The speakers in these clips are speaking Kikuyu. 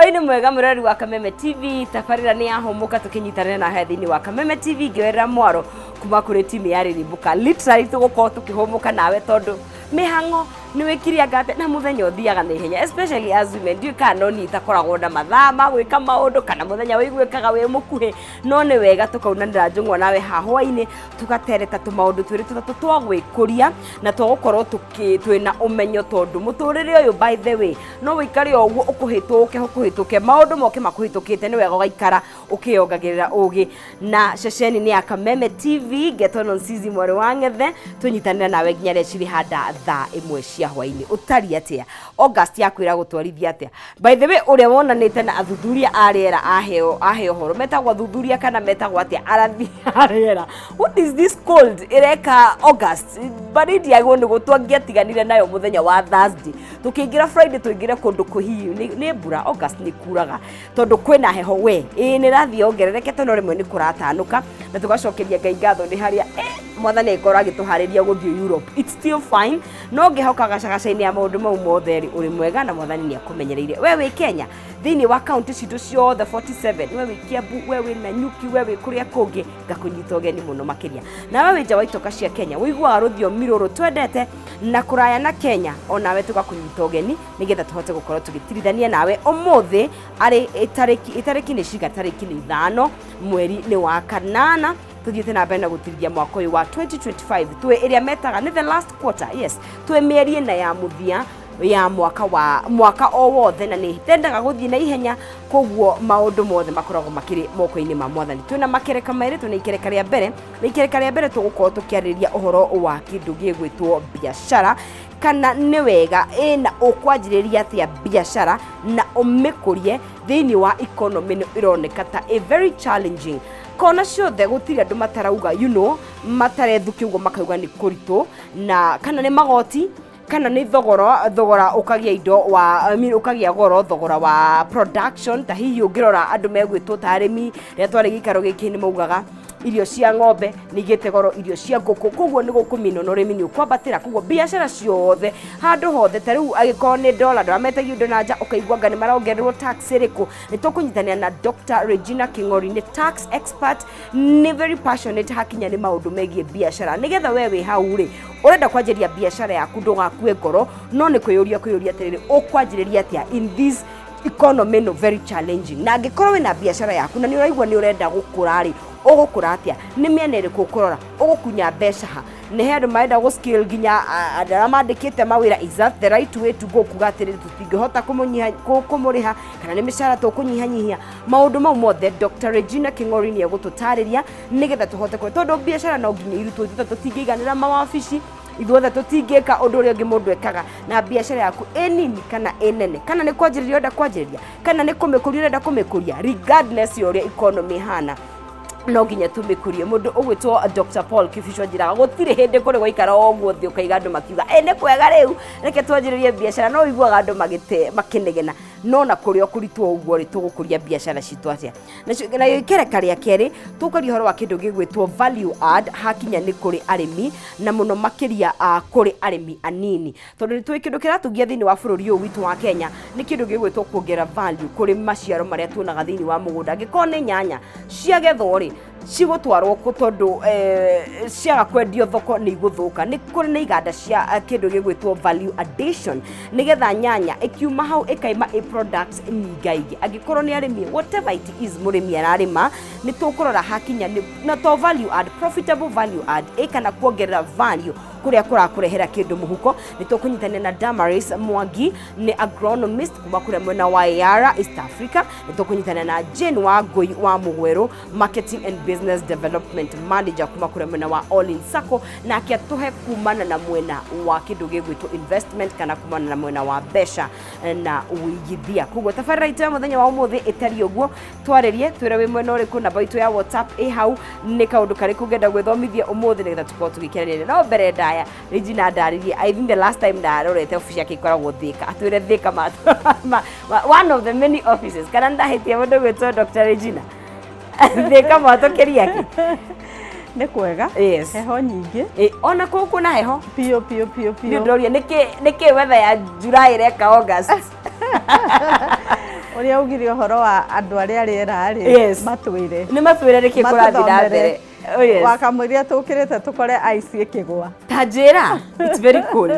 Hwaĩ-inĩ mwega, mũrori wa Kameme TV. Tabarĩra nĩ yahũmũka, tũkĩnyitanĩra na he thĩinĩ wa Kameme TV ngĩoerera mwaro kuma kũrĩ timu ya Rĩrĩmbũka. Literally tũgũkorwo tũkĩhũmũka nawe tondũ mĩhang'o nĩ wĩkire anga atĩa na mũthenya ũthiaga na ihenya, especially as women. Ndiũĩ kana no niĩ itakoragwo na mathaa ma gwĩka maũndũ kana mũthenya wĩiguĩkaga wĩ mũkuhĩ, no nĩ wega tũkaunanĩra njũng'wa nawe haha hwaĩ-inĩ, tũgatereta tũmaũndũ twĩrĩ tũtatũ twa gwĩkũria na twagũkorwo twĩna ũmenyo, tondũ mũtũrĩre ũyũ, by the way, no wĩikare o ũguo ũkũhĩtũke ũkũhĩtũke, maũndũ moke makũhĩtũkĩte. Nĩ wega ũgaikara ũkĩongagĩrĩra ũgĩ. Na ceceni nĩ ya Kameme TV, ngetwo Nonsizi mwarĩ wa Ng'ethe, tũnyitanĩra nawe nginya rĩa cirĩ handa thaa 1 cia hwaĩ-inĩ. Ũtariĩ atĩa? August yakwĩra gũtwarithia atĩa? By the way, ũrĩa wonanĩte na athuthuria a rĩera aheo ũhoro, metagwo athuthuria kana metagwo atĩa, arathi a rĩera, what is this cold ĩreka August? Baridi yagwo nĩ gũtwangĩatiganire nayo mũthenya wa Thursday, tũkĩingĩra Friday, tũingĩre kũndũ kũhiũ nĩ mbura. August nĩ kuraga tondũ kwĩna heho we, ĩĩ, nĩ rathiĩ yongererekete, no rĩmwe nĩ kũratanũka na tũgacokeria Ngai ngatho nĩ harĩa Mwathani agĩkorwo agĩtũharĩria gũthiĩ Europe. It's still fine, no ngĩhoka gacagaca-inĩ ya maũndũ mau mothe rĩ, ũrĩ mwega na Mwathani nĩ akũmenyereire. We wĩ Kenya, thĩinĩ wa kaunti citũ ciothe 47, we wĩ Kiambu, we wĩ Nanyuki, we wĩ kũrĩa kũngĩ, ngakũnyita ũgeni mũno makĩria. Na we wĩ nja wa itoka cia Kenya, ũiguaga rũthiomi rũrũ twendete na kũraya na Kenya, onawe tũgakũnyita ũgeni nĩgetha tũhote gũkorwo tũgĩtirithania nawe ũmũthĩ. Arĩ itarĩki nĩ ciga? Tarĩki nĩ 5, mweri nĩ wa kanana, tuthiĩte na mbere na gũtirithia mwaka ũyũ wa 2025. Twĩ ĩrĩa metaga nĩ the last quarter. Yes, twĩ mĩeri 4 ya mũthia ya mwaka wa mwaka o wothe, na nĩ tendaga gũthiĩ na ihenya, koguo maũndũ mothe makoragwo makĩrĩ moko-inĩ ma Mwathani. Twĩna makereka merĩ, twĩna ikereka rĩa mbere, na ikereka rĩa mbere tũgũkorwo tũkĩarĩrĩria ũhoro wa kĩndũ gĩgwĩtwo biacara, kana nĩ wega ĩna ũkwanjĩrĩria atĩa biacara na ũmĩkũrie thĩinĩ wa economy nĩ ĩroneka ta a very challenging. Kona ciothe gũtirĩ andũ matarauga, matarethũkia ũguo, makauga nĩ kũritũ, na kana nĩ magoti, kana nĩ thogora ũkagĩa indo wa, I mean, ũkagĩa goro thogora wa production. Ta hihi ũngĩrora andũ megwĩtwo ta arĩmi, rĩrĩa twarĩ gĩikaro gĩkĩ nĩ maugaga irio cia ng'ombe nĩ igĩte goro, irio cia ngũkũ, koguo nĩ gũkũminwo na ũrĩmi nĩ ũkwambatĩra. Koguo biacara ciothe handũ hothe, ta rĩu angĩkorwo nĩ dola, andũ arĩa metagio indo na nja, ũkaigua anga nĩ marongererwo tax ĩrĩkũ. Nĩ tũkũnyitanĩra na Dr. Regina King'ori, nĩ tax expert, nĩ very passionate hakinya nĩ maũndũ megiĩ biacara, nĩgetha we wĩ hau rĩ ũrenda kwanjĩrĩria biacara yaku ndũgakue ngoro, no nĩ kwĩyũria atĩrĩrĩ, ũkwanjĩrĩria atĩa in this economy no very challenging? Na angĩkorwo wĩna biacara yaku na nĩ ũraigua nĩ ũrenda gũkũra rĩ, ũgũkũra atĩa? Nĩ mĩena ĩrĩkũ ũkũrora? Ũgũkunya mbeca ha? Nĩ he andũ marenda gũ scale nginya andũ arĩa mandĩkĩte mawĩra, is that the right way to go? Kuga atĩrĩrĩ, tũtingĩhota kũmũrĩha, kana nĩ mĩcara tũkũnyihanyihia? Maũndũ mau mothe Dr. Regina King'ori nĩ egũtũtarĩria nĩgetha tũhote kũ tondũ biacara no nginya irutwo. Ithuothe tũtingĩiganĩra mawabici, ithuothe tũtingĩka ũndũ ũrĩa ũngĩ mũndũ ekaga. Na biacara yaku ĩ nini kana ĩ nene, kana nĩ kwanjĩrĩria ũrenda kwanjĩrĩria, kana nĩ kũmĩkũria ũrenda kũmĩkũria, regardless ya ũrĩa economy ĩhana, no nginya tũmĩkũrie. Mũndũ ũgwĩtwo Dr. Paul Kibicho njĩraga gũtirĩ hĩndĩ kũrĩ gwaikara o ũguo thĩ ũkaiga andũ makiuga ĩ nĩ kwega, rĩu reke twanjĩrĩrie biacara. No ũiguaga andũ magĩte makĩnegena, no na kũrĩ o kũritũ ũguo rĩ, tũgũkũria biacara citũ atĩa? Nayo ikereka rĩa kerĩ tũkaria ũhoro wa kĩndũ gĩgwĩtwo value add hakinya nĩ kũrĩ arĩmi, na mũno makĩria kũrĩ arĩmi anini, tondũ nĩ tũĩ kĩndũ kĩratugia thĩinĩ wa bũrũri ũyũ witũ wa Kenya nĩ kĩndũ gĩgwĩtwo kuongerera value kũrĩ maciaro marĩa tuonaga thĩinĩ wa mũgũnda. Angĩkorwo nĩ nyanya ciagethwo rĩ, cigũtwarwo kũ? Tondũ ciaga kwendio thoko nĩ igũthũka. Nĩ kũrĩ na iganda cia kĩndũ gĩgwĩtwo value addition, nĩgetha nyanya ĩkiuma hau ĩkaima ĩ products nyingaingĩ. Angĩkorwo nĩ arĩmi, whatever it is mũrĩmi ararĩma, nĩ tũkũrora hakinya nĩ na to value add, profitable value add ĩ kana kuongerera value kũrĩa kũrakũrehera kĩndũ mũhuko. Nĩ tũkũnyitanĩra na Damaris Mwangi, nĩ agronomist kuma kũrĩa mwena wa Yara East Africa. Nĩ tũkũnyitanĩra na Jane Wangũi wa Mũgwerũ, marketing and business development manager kuma kũrĩa mwena wa All In Sacco, nake atũhe kumana na mwena wa kĩndũ gĩgwĩtwo investment, kana kumana na mwena wa mbeca na ũigithia. Koguo tabarĩra itũ ya mũthenya wa ũmũthĩ ĩtariĩ ũguo. Twarĩrie, twĩre wĩ mwena ũrĩkũ. Namba itũ ya WhatsApp ĩ hau. Nĩ kaũndũ karĩkũ ngenda gwĩthomithia ũmũthĩ nĩgetha tũkorwo tũgĩkeneria? No mbere ndaya, Regina ndarĩrie, I think the last time ndarorete office yake ikoragwo Thika, atwĩre Thika one of the many offices, kana ndahĩtia, mũndũ gwĩtwo Dr. Regina? Thika mwatũkĩria kĩ? Nĩ kwega. Yes. Heho nyingĩ. Ona kũu kwĩna heho? Piũ piũ piũ. Nĩ Piũ. Ndĩroria nĩkĩ weather ya July ĩreka August. Ũrĩa ugire ũhoro wa andũ arĩa rĩera rĩ, Yes. matwĩre. Nĩ matwĩre nĩkĩ kũrathiĩ na mbere. Oh, yes. Wakamũiria tũkĩrĩte tũkore ice ĩkĩgwa. Ta njĩra, it's very cold.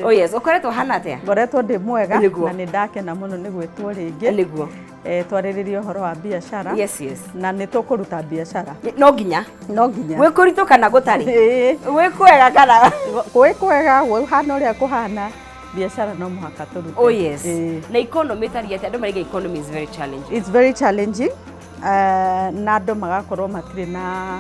Oh yes, ũkoretwo hana atĩa? Ngoretwo ndĩ mwega Nĩguo. na nĩ ndakena mũno nĩ gwĩtwo rĩngĩ. Nĩguo. Twarĩrĩrie ũhoro wa biacara. Yes. Na nĩ tũkũruta biacara. No nginya. No nginya. Gwĩ kũritũ kana gũtarĩ? Ĩĩ. Gwĩ kwega kana? Gwĩ kwega, gwĩhana ũrĩa kũhana, biacara no mũhaka tũrute. Oh yes. Ĩĩ. Na economy ĩtariĩ atĩa? Andũ maraiga economy is very challenging. It's very challenging. Na andũ magakorwo matirĩ na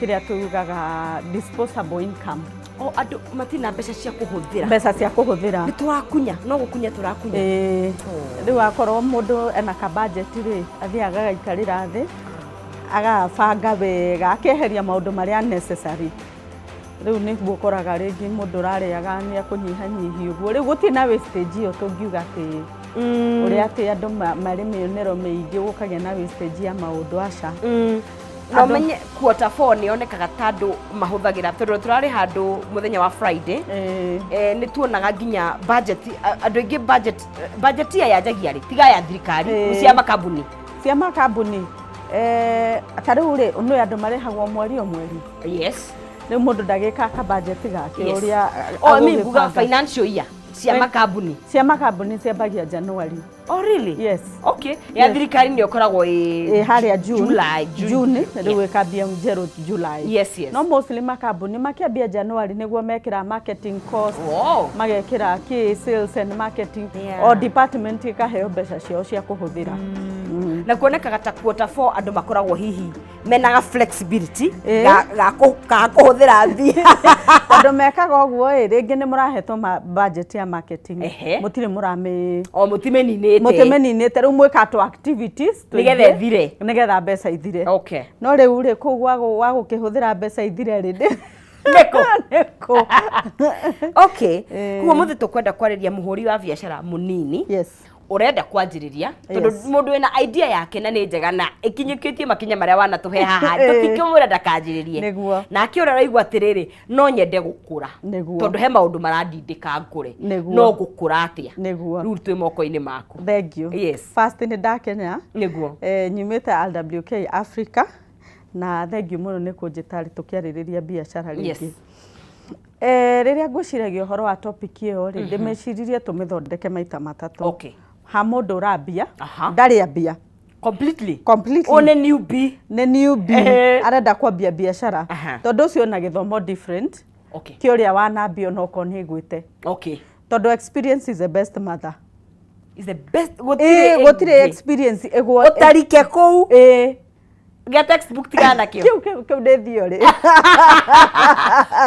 kĩrĩa tugaga disposable income. O andũ matirĩ na mbeca cia kũhũthĩra. Mbeca cia kũhũthĩra. Nĩ tũrakunya, no gũkunya tũrakunya. Ĩĩ. Rĩu akorwo mũndũ ena ka budget rĩ, athiaga agaikarĩra thĩ, agabanga wega, akeheria maũndũ marĩa necessary. Rĩu nĩguo ũkoraga rĩngĩ mũndũ ũrarĩaga nĩ akũnyihanyihia ũguo. Rĩu gũtirĩ na wastage ĩyo tũngiuga atĩ ũrĩa atĩ andũ marĩ mĩonero mĩingĩ gũkagĩa na wastage ya maũndũ, aca. Na ũmenye quarter four nĩ yonekaga ta andũ mahũthagĩra, tondũ tũrarĩ handũ mũthenya wa Friday. Nĩ tuonaga nginya budget, andũ aingĩ budget ya yanjagia rĩ, tiga ya thirikari, cia makambuni. Cia makambuni. Ta rĩu rĩ, nĩ andũ marĩhagwo mweri o mweri. Yes. Rĩu mũndũ ndagĩka ka budget gake ũrĩa Oh, mi nguga agũgĩbanga. financial year cia makambuni. Cia makambuni ciambagia January. Oh really? Yes. Okay. Ya thirikari nĩ ĩkoragwo ĩ harĩa June. July, June. June, rĩu ĩkambia njerũ July. Yes. No mostly makambuni makĩambia January nĩguo mekĩra marketing cost, magekĩra kĩ sales and marketing, o department ĩkaheo mbeca ciao cia kũhũthĩra. Na kuonekaga ta quarter four andũ makoragwo hihi menaga flexibility ga kũhũthĩra mbia. Tondũ mekaga ũguo ĩ, rĩngĩ nĩ mũrahetwo budget ya marketing, mũtirĩ mũramĩ O mũtimeninĩte. Mũtimeninĩte, rĩu mwĩka tũ activities nĩgetha tũingĩ, ĩthire. Nĩgetha mbeca ithire. No rĩu rĩ, kũu gwa gũkĩhũthĩra mbeca ithire rĩ, nĩkũ? Nĩkũ? Okay. Koguo mũthĩ tũkwenda kwarĩria mũhũri wa biacara mũnini. Ũrenda kwanjĩrĩria, tondũ mũndũ wĩna idea yake na nĩ njega na ĩkinyũkĩtie makinya marĩa wanatũhe haha, tũtingĩmwĩra ndakanjĩrĩrie. Nake ũrĩa ũraigua atĩrĩrĩ, no nyende gũkũra, tondũ he maũndũ marandindĩka ngũre, no ngũkũra atĩa? Rĩu twĩ moko-inĩ maku. Thank you. Yes. First nĩ ndakena. Nyumĩte RWK Africa na thank you mũno nĩ kũnjĩta tũkĩarĩrĩria biacara rĩngĩ. Rĩrĩa ngwĩciragia ũhoro wa topic ĩyo rĩ, ndĩmĩciririe tũmĩthondeke maita matatũ. Ha mũndũ ũrambia, ndarĩ ambia. Completely. Completely. O nĩ newbie. Nĩ newbie. Arenda kwambia biacara. Tondũ ũcio na gĩthomo different. Kĩ ũrĩa wanambia onokorwo nĩ ĩgwĩte. Tondũ experience is the best mother. Is the best. Gũtirĩ gũtirĩ ĩngĩ. Experience ĩgwo. Ũtarike kũu. Gĩa textbook tigana nakĩo. Kĩu nĩ theory.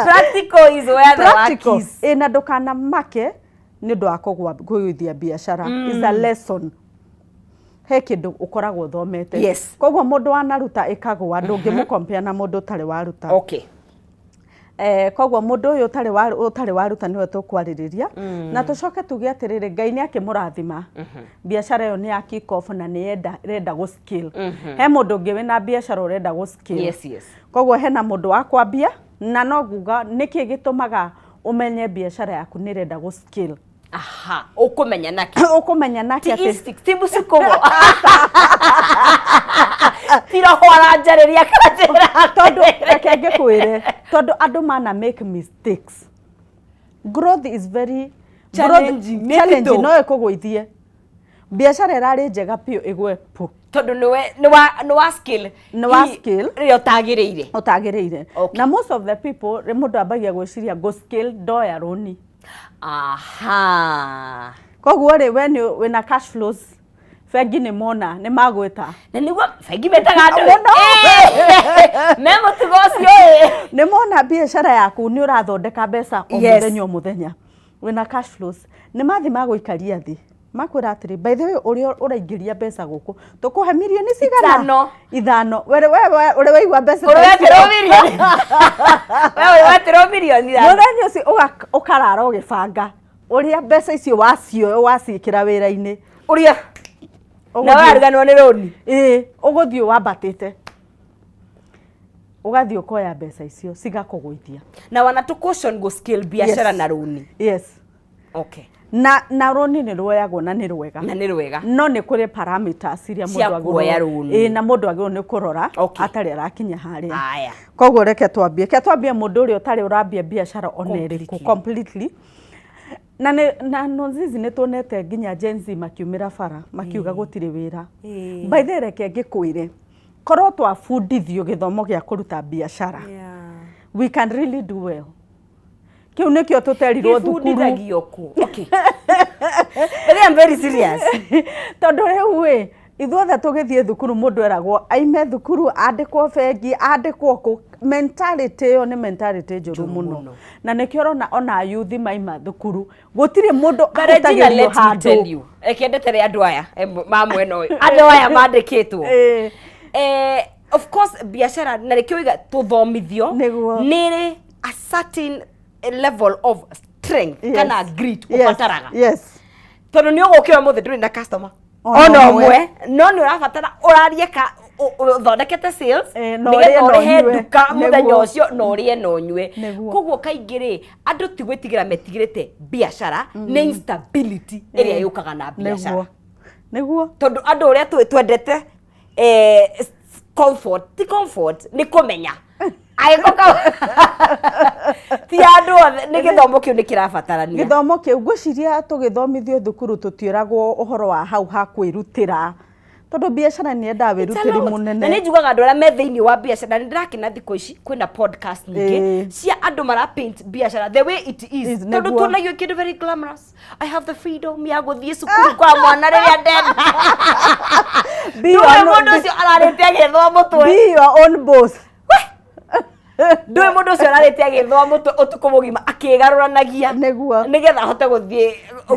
Practical is where the work Practical. is. Na ndũkanamake nĩ ũndũ wa kũgũithia biacara. Is a lesson. He kĩndũ ũkoragwo ũthomete. Koguo mũndũ wanaruta ĩkagũa, ndũngĩmũcompare na mũndũ ũtarĩ waruta. Koguo mũndũ ũyũ ũtarĩ waruta nĩwe tũkwarĩrĩria. Na tũcoke tuge atĩrĩrĩ, Ngai nĩ akĩmũrathima. Biacara ĩyo nĩ ya kick off na nĩ ĩrenda gũ scale. He mũndũ ũngĩ wĩna biacara ũrenda gũ scale. Yes. Koguo hena mũndũ wa kwambia, na no nguga nĩkĩ gĩtũmaga ũmenye biacara yaku nĩ ĩrenda gũ scale. Aha, ũkũmenya nake. Ũkũmenya nake Ti atĩ instinct, ti mũsukumo. Ti roho aranjarĩria akanjĩra. Tondũ reke ngĩkwĩre, tondũ andũ mana make mistakes. Growth is very Challenging, nĩ challenging, nditũ. no ĩkũgũithie. Biacara ĩrarĩ njega biũ ĩgwe pu. Tondũ nĩ wa skill. Nĩ wa Hihi skill. Rĩrĩa ũtagĩrĩire. Ũtagĩrĩire. Na most of the people, rĩ mũndũ ambagia gwĩciria ngũ scale ndoya rũni. Koguo rĩ, we nĩ wĩna cash flows, bengi nĩ mona, nĩ magwĩta. Na nĩguo bengi metaga andũ. Mũno. Me mũtugo ũcio ĩ. Nĩ mona biacara yaku nĩ ũrathondeka mbeca o mũthenya o mũthenya. Wĩna cash flows. Nĩ mathi magũikaria thĩ. Makwĩra atĩrĩ, by the way, ũrĩa ũraingĩria mbeca gũkũ, tũkũhe mirioni cigana? Ithano. Ithano. We, ũrĩ waigua mbeca Ũrĩ ta wetĩrwo icio? mirioni. We ũrĩ wetĩrwo mirioni ithano. Mũthenya ũcio ũkarara ũgĩbanga ũrĩa mbeca icio wacio waciĩkĩra wĩra-inĩ. Ũrĩa. Na wariganĩrwo nĩ rũni. Ĩĩ, ũgũthiĩ wambatĩte. Ũgathiĩ ũkoya mbeca icio cigakũgũithia. Na wana tũ caution go scale biacara na rũni. Yes. Na rũni nĩ ruoyagwo na nĩ rwega. Na nĩ rwega. No nĩ kũrĩ parameters iria Cia mũndũ kuoya agĩrĩirwo, rũni. ĩĩ, na mũndũ agĩrĩirwo nĩ kũrora atarĩ arakinya harĩa. Aya. Koguo reke twambie, ke twambie mũndũ ũrĩa ũtarĩ ũrambia biacara ona ĩrĩkũ. Completely. Completely. Na nĩ na Nonzizi, nĩ tuonete nginya Gen Z makiumĩra bara makiuga gũtirĩ wĩra. By the way, reke ngĩkwĩre, korwo twabundithio gĩthomo gĩa kũruta biacara, we can really do well. Kĩu nĩkĩo tũterirwo thukuru. Gĩbundithagio kũ? Okay. But I'm very serious. Tondũ rĩu ĩ, ithuothe tũgĩthiĩ thukuru, mũndũ eragwo aime thukuru andĩkwo bengi, andĩkwo kũ. Mentality ĩyo nĩ mentality njũru Njũru mũno. Mũno. Na nĩkĩo ũrona ona yuthi maima thukuru gũtirĩ mũndũ But Regina, ahutagĩrio let me tell handũ. you. Reke ndetere andũ aya ma mwena ũyũ. Andũ aya mandĩkĩtwo. Of course biacara, na nĩkĩo iga tũthomithio, Nĩguo. nĩ rĩ a certain level of strength kana grit ũbataraga, tondũ nĩ ũgũkĩra ũmũthĩ ndũrĩ na customer Ona ona ũmwe. ũmwe, no nĩ ũrabatara ũrarie ka ũthondekete sales Eh, na nĩgetha ũrĩe na ũrĩhe ũnyue. nduka mũthenya Nĩguo. ũcio, na ũrĩe na ũnyue. Nĩguo. Koguo kaingĩ rĩ, andũ ti gwĩtigĩra metigĩrĩte biacara, nĩ instability ĩrĩa yũkaga na biacara. Nĩguo. Tondũ andũ ũrĩa twendete comfort, ti comfort, nĩ kũmenya angĩkorwo ti andũ othe, nĩ gĩthomo kĩu nĩ kĩrabatarania. Gĩthomo kĩu, ngwĩciria tũgĩthomithio thukuru tũtiĩragwo ũhoro wa hau ha kwĩrutĩra, tondũ biacara nĩ yendaga It's a wĩrutĩri lot. Na mũnene. nĩ njugaga andũ arĩa me thĩinĩ wa biacara, na nĩ ndĩrakena thikũ ici kwĩna podcast nyingĩ cia andũ mara paint biacara the way it is, Is, tondũ nĩguo. tuonagio kĩndũ very glamorous. I have the freedom ya gũthiĩ cukuru kwa mwana rĩrĩa ndenda. Be your Ndũĩ own- mũndũ ũcio ararĩte agĩthũa mũtwe. Be your own boss. Ndũĩ mũndũ ũcio ararĩte agĩthũa mũtwe ũtukũ mũgima akĩgarũranagia nĩgetha ahote gũthiĩ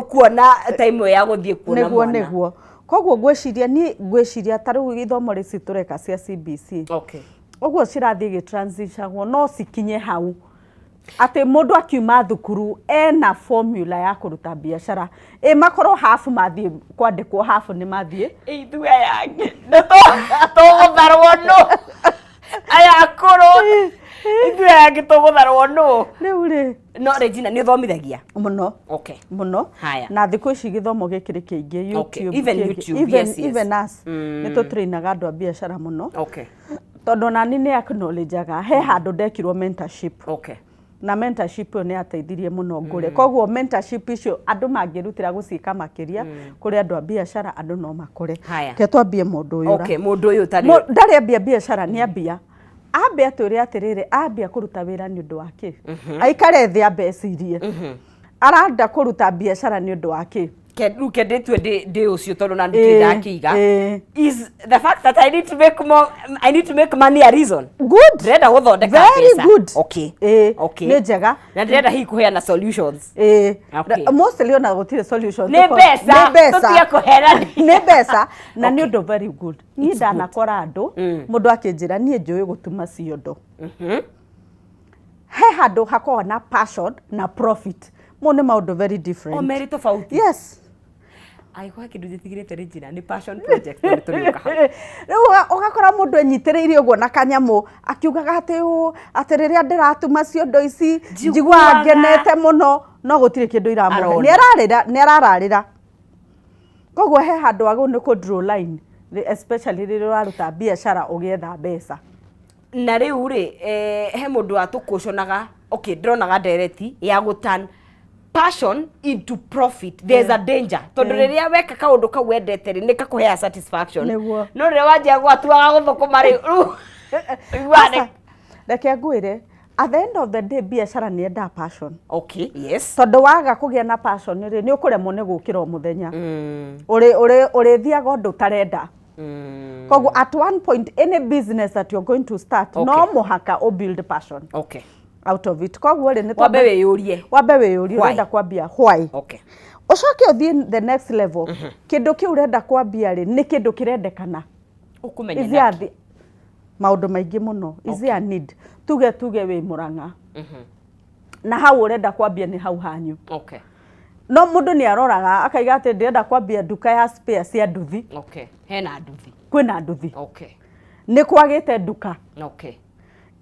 kuona time ĩyo ya gũthiĩ kuona Nĩguo. mwana. Nĩguo, koguo ngwĩciria, niĩ ngwĩciria ta rĩu ithomo rĩci tũreka cia CBC, ũguo cirathiĩ igĩtransitionagwo, no cikinye hau atĩ mũndũ akiuma thukuru ena formula ya kũruta biacara, ĩ makorwo half mathiĩ kwandĩkwo, half nĩ mathiĩ. Ithuĩ aya angĩ tũgũtharwo nũ? Aya akũrũ, ithuĩ aya angĩ tũgũtharwo nũ? Rĩu rĩ. No Regina, nĩ ũthomithagia? Mũno. Mũno. Haya. Na thikũ ici gĩthomo gĩkĩ nĩ kĩingĩ. YouTube Even kĩngĩ. YouTube, even, yes. Even us nĩ tũtrainaga andũ a biacara mũno, tondũ nani nĩ acknowledgeaga he handũ ndekirwo mentorship, na mentorship ĩyo nĩ yateithirie mũno ngũre. Koguo mentorship icio andũ mangĩrutĩra gũciĩka makĩria kũrĩ andũ a biacara, andũ no makũre. Haya. Ke twambie mũndũ ũyũ Mũndũ ũyũ ũtarĩ ndarĩ ambia biacara, nĩ ambia ambe atwĩre atĩrĩrĩ, ambia kũruta wĩra nĩ ũndũ wa kĩ? Aikare thĩ ambe ecirie aranda kũruta biacara nĩ ũndũ wa kĩ. Rĩu ke ndĩtue ndĩ ũcio, tondũ na ndirĩ ndakĩiga, is the fact that I need to make more, I need to make money a reason? Good. Ndĩrenda gũthondeka Very mbeca. good. Okay. Nĩ njega. Na ndĩrenda hihi kũheana solutions. Mostly ona gũtirĩ solution. Nĩ mbeca. Nĩ mbeca. Tũtige kũherania. Nĩ mbeca, na nĩ Okay. ũndũ very good. Niĩ ndanakora andũ, mũndũ akĩnjĩra, "Niĩ njũĩ gũtuma ciondo." He handũ hakoragwo na passion na profit, mo nĩ maũndũ very different. O merĩ tofauti. Yes. Angĩkorwo kĩndũ njĩtigĩrĩte Regina nĩ passion project, no nĩtũrĩũka hau. Rĩu ũgakora mũndũ enyitĩrĩire ũguo na kanyamũ akiugaga atĩ ũ atĩ rĩrĩa ndĩratuma ciondo ici njiguaga Njiguaga. ngenete mũno, no gũtirĩ kĩndũ iramũhe. Arona. Nĩ ararĩra, nĩ arararĩra. Koguo he handũ wagĩrĩirwo nĩ kũ draw line, especially rĩrĩa ũraruta biacara ũgĩetha mbeca. Na rĩu rĩ, he mũndũ watũkũconaga. Okay, ndĩronaga ndereti ya gũturn passion into profit, there's a danger, tondũ rĩrĩa weka kaũndũ kau wendete rĩ, nĩ kakũheaga satisfaction. No rĩrĩa wanjia gwatuaga gũthũkũma rĩ, rĩu ũiguaga Aca, reke ngwĩre, at the end of the day biacara nĩ yendaga passion, tondũ waga kũgĩa na passion rĩ, nĩ ũkũremwo nĩ gũkĩra o mũthenya. Ũrĩthiaga ũndũ ũtarenda. Koguo at one point, any business that you're going to start, no mũhaka ũ build passion out of it. Koguo rĩ, nĩ Wambe wĩyũrie. Wambe wĩyũrie Why? ũrenda kwambia why. Ũcoke ũthiĩ the next level, kĩndũ kĩu ũrenda kwambia rĩ, nĩ kĩndũ kĩrendekana? Ũkũmenya Is naki? there maũndũ maingĩ mũno, is there a need? Tuge wĩ Mũrang'a na hau ũrenda kwambia nĩ hau hanyu, no mũndũ nĩ aroraga akaiga atĩ ndĩrenda kwambia nduka ya spare cia nduthi. Okay, hena nduthi? Kwĩna nduthi. Nĩ kwagĩte nduka.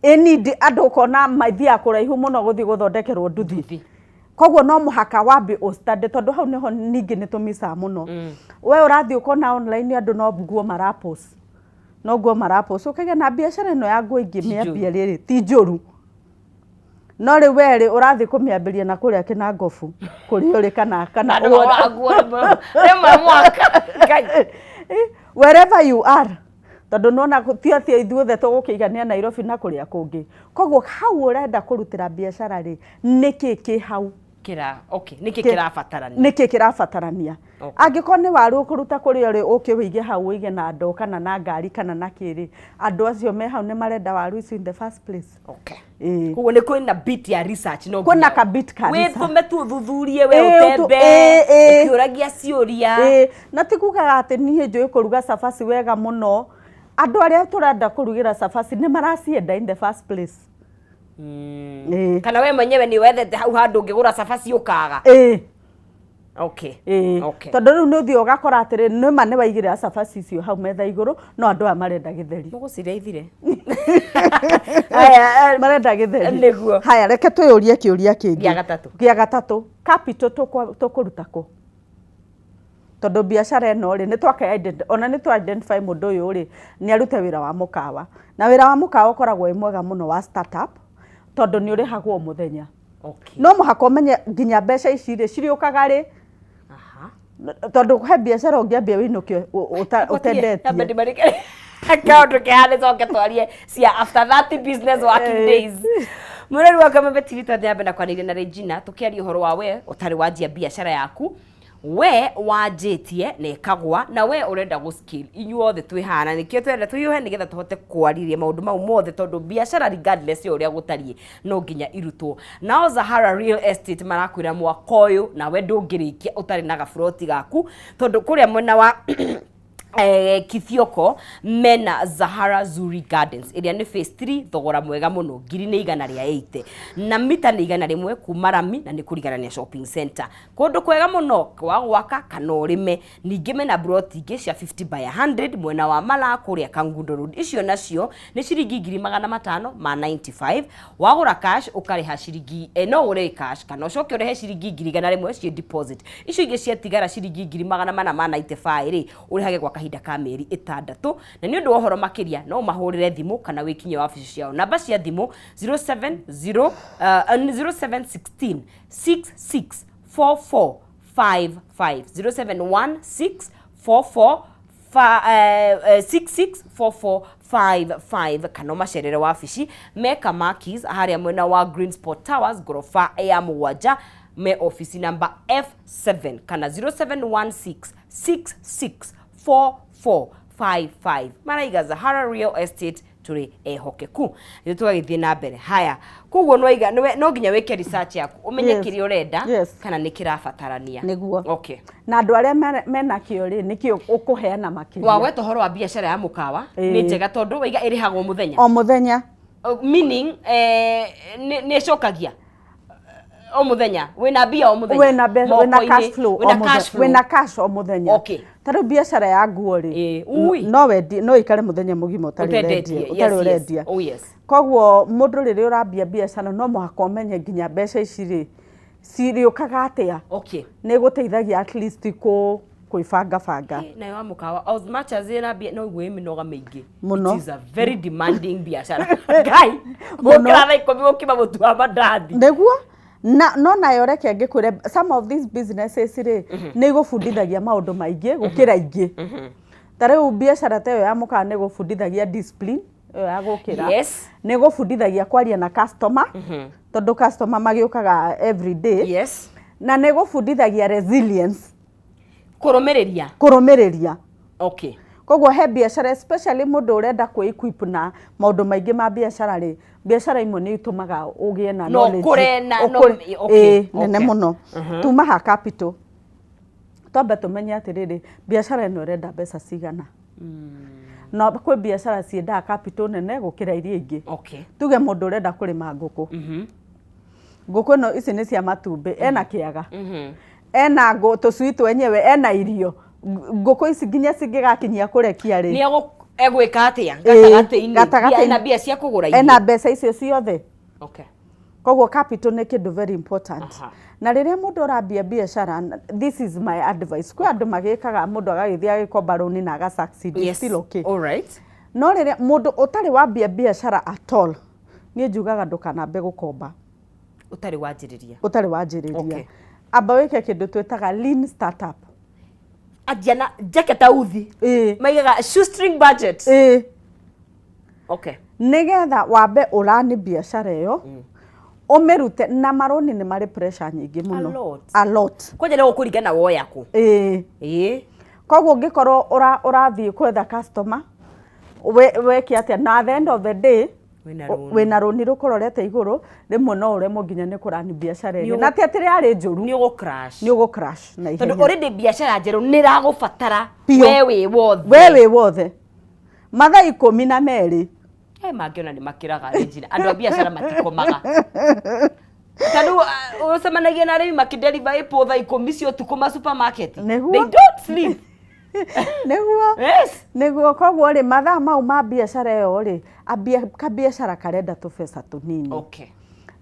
Ĩ need andũ, ũkona mathiaga kũraihu mũno gũthiĩ gũthondekerwo nduthi. Nduthi. Koguo no mũhaka wambe ũstudy, tondũ hau nĩho ningĩ nĩ tũmicaga mũno. We ũrathiĩ ũkona online andũ no nguo marapost, no nguo marapost, ũkaiga na biacara ĩno ya nguo ingĩmĩambia rĩrĩ ti njũru. No rĩu we rĩ, ũrathiĩ kũmĩambĩria na kũrĩa Kĩnangobu kũrĩa ũrĩ kana Andũ magũraga nguo rĩmwe mwaka. Ngai. Wherever you are, tondũ nĩwona ti atĩ ithuothe tũgũkĩigania Nairobi na kũrĩa kũngĩ. Koguo hau ũrenda kũrutĩra biacara rĩ, nĩkĩ kĩ hau? Kĩra, okay, nĩkĩ kĩrabatarania? Nĩkĩ kĩrabatarania? Angĩkorwo nĩ waru ũkũruta kũrĩa ũrĩ ũke ũige hau, ũige na ndoo kana na ngari kana na kĩ rĩ, andũ acio me hau nĩ marenda waru icio in the first place? Okay. Koguo nĩ kwĩna bit ya research no Kwĩna ka bit ka research. Wĩtũme tu ũthuthurie we ũtembe ũkĩũragia ciũria. Ĩĩ, na ti kugaga atĩ niĩ njũĩ kũruga cabaci wega mũno. Andũ arĩa tũrenda kũrugĩra cabaci nĩ maracienda in the first place. Ĩĩ. Kana we mwenyewe nĩ wethete hau handũ ũngĩgũra cabaci ũkaga. Ĩĩ. Okay. Ĩĩ. Okay. Tondũ rĩu nĩ ũthiaga ũgakora atĩrĩ, nĩma nĩ waigĩrĩra cabaci icio hau metha igũrũ, no andũ aya marenda gĩtheri. Mũgũciria ithire. Marenda gĩtheri. Nĩguo. Haya, reke twĩyũrie kĩũria kĩngĩ. Gĩa gatatũ. Gĩa gatatũ. Capital tũkũruta kũ? Tondũ biacara ĩno rĩ, nĩ twaka ona nĩ twa identify mũndũ ũyũ rĩ, nĩ arute wĩra wa mũkawa. Na wĩra wa mũkawa ũkoragwo wĩ mwega mũno wa startup, tondũ nĩ ũrĩhagwo o mũthenya. Okay. No mũhaka ũmenye nginya mbeca ici rĩ, cirĩũkaga rĩ, tondũ he biacara ũngĩambia wĩinũke ũtendetie. Nyambe ndĩmarĩke kaũndũ kehane coke twarie cia after 30 business working days. Mũrori wa Kameme TV, twathiĩ na mbere na kwaranĩria na Regina tũkĩaria ũhoro wa we ũtarĩ wanjia biacara yaku, we wanjĩtie na ĩkagwa, na we ũrenda gũ scale. Inyuothe twĩ haha na nĩkĩo twenda tũhiũhe nĩgetha tũhote kwarĩria maũndũ mau mothe, tondũ biacara regardless ya ũrĩa gũtariĩ no nginya irutwo. Nao Zahara Real Estate marakwĩra mwaka ũyũ nawe ndũngĩrĩkia ũtarĩ na gaburoti gaku, tondũ kũrĩa mwena wa Kithioko mena Zahara Zuri Gardens ĩrĩa nĩ phase 3, thogora mwega mũno, ngiri nĩ 180 na mita nĩ 100 kuma rami, na nĩ kũriganania shopping center, kũndũ kwega mũno kwa gwaka kana ũrĩme. Ningĩ mena broti ingĩ cia 50 by 100 mwena wa Malaa kũrĩa Kangundo Road, icio nacio nĩ ciringi 595,000. Wagũra cash ũkarĩha ciringi no ũgũre cash kana ũcoke ũrĩhe ciringi 100,000 ciĩ deposit. Icio ingĩ ciatigara ciringi 495,000 rĩ, ũrĩhage gwa kahinda ka mĩeri 6. Na nĩ ũndũ wa ũhoro makĩria no ũmahũrĩre thimũ kana wĩkinye wabici ciao. Namba cia thimũ 070 0716 66 44 55, 0716 44 664455, kana ũmacerere wabici meka Makis harĩa mwena wa Green Sport Towers, ngoroba ya 7, me ofici namba F7, kana 0716 664455. Maraiga Zahara Real Estate tũrĩ ehokeku. Rĩu tũgagĩthiĩ na mbere. Haya, koguo nwaiga no nginya wĩke research yaku ũmenye kĩrĩa ũrenda kana nĩ kĩrabatarania. Nĩguo. Okay. Na andũ arĩa mena kĩo rĩ, nĩkĩo ũkũheana makĩria. Wagweta ũhoro wa biacara ya mũkawa, nĩ njega tondũ waiga ĩrĩhagwo mũthenya. O mũthenya. Meaning nĩ ĩcokagia o mũthenya, wĩna mbia o mũthenya. Wĩna mbeca, wĩna Moko-inĩ, cash flow o wĩna mũthenya. Cash flow. Wĩna cash o mũthenya. Ta rĩu biacara ya nguo rĩ, Ui. no wendie, no ĩikare mũthenya mũgima ũtarĩ ũtendetie. ũrendia, ũtarĩ ũrendia. Oh yes. Koguo mũndũ rĩrĩa ũrambia biacara no mũhaka ũmenye nginya mbeca ici rĩ, cirĩũkaga atĩa. Nĩ ĩgũteithagia at least kwĩbanga banga. Nayo wa mũkawa, as much as ĩna mbia, no iguo ĩ mĩnoga mĩingĩ. Mũno. It is a very demanding biacara. Ngai. Mũno. Mũkĩra thaa 10 gũkima mũtu wa mandathi. Nĩguo. Na no nayo reke ngĩkwĩre, some of these businesses rĩ, nĩ igũbundithagia maũndũ maingĩ gũkĩra ingĩ. Ta rĩu biacara ta ĩyo ya mũkawa nĩ ĩgũbundithagia discipline ĩyo ya gũkĩra. Nĩ ĩgũbundithagia kwaria na customer, tondũ customer magĩũkaga every day. Na nĩ ĩgũbundithagia resilience. Kũrũmĩrĩria. Kũrũmĩrĩria. Koguo he biacara, especially mũndũ ũrenda kwĩ equip na maũndũ maingĩ ma biacara rĩ, biacara imwe nĩ itũmaga ũgĩe na No knowledge. ũkũre na no Ũkũre. Okay, Ĩĩ, nene mũno. Tuma ha capital. Twambe tũmenye atĩrĩrĩ, biacara ĩno ĩrenda mbeca cigana. No kwĩ biacara ciendaga capital nene gũkĩra iria ingĩ. Tuge mũndũ ũrenda kũrĩma ngũkũ. Ngũkũ ĩno ici nĩ cia matumbĩ, ena kĩaga. Ena tũcui twenyewe, ena irio. Ngũkũ ici nginya cingĩgakinyia kũrekia rĩ. Nĩ egwĩka atĩa gatagatĩ-inĩ? Gatagatĩ-inĩ. Ena mbia cia kũgũra irio. Ena mbeca icio ciothe. Koguo capital nĩ kĩndũ very important. Na rĩrĩa mũndũ ũrambia biacara, this is my advice, kwĩ andũ magĩkaga, mũndũ agagĩthiĩ agĩkomba rũni na aga succeed. It's still okay. All right. No rĩrĩa mũndũ ũtarĩ wambia biacara at all, niĩ njugaga ndũkanambe gũkomba. Ũtarĩ wanjĩrĩria. Ũtarĩ wanjĩrĩria. Amba wĩke kĩndũ twĩtaga lean startup. Anjia na njeke ta uthi. Maigaga shoestring budget. Nĩgetha wambe ũrani biacara ĩyo, ũmĩrute na marũni nĩ marĩ pressure nyingĩ mũno. A lot. A lot. Kwanja nĩ gũkũringana woya kũ. Koguo ũngĩkorwo ũrathiĩ kwetha customer, weke atĩa, na at the end of the day Wĩna rũni. Wĩna rũni rũkũrorete igũrũ, rĩmwe no ũremwo nginya nĩ kũrani biacara ĩrĩa, na ti atĩ yarĩ njũru. Nĩ ũgũ crash. Nĩ ũgũ crash na tondũ ihenya. Already biacara njerũ nĩ ĩragũbatara. Biũ. We wĩ wothe. We wĩ wothe mathaa 12. Mangĩona nĩ makĩraga, Regina. Andũ a biacara matikomaga. Ta rĩu ũcemanagia na arĩmi makĩdeliver apple thaa 10 cia ũtukũ ma supermarket. Nĩguo. They don't sleep. Nĩguo. Nĩguo. Koguo rĩ, mathaa mau ma biacara ĩyo rĩ, ambia kabiacara karenda tũbeca tũnini,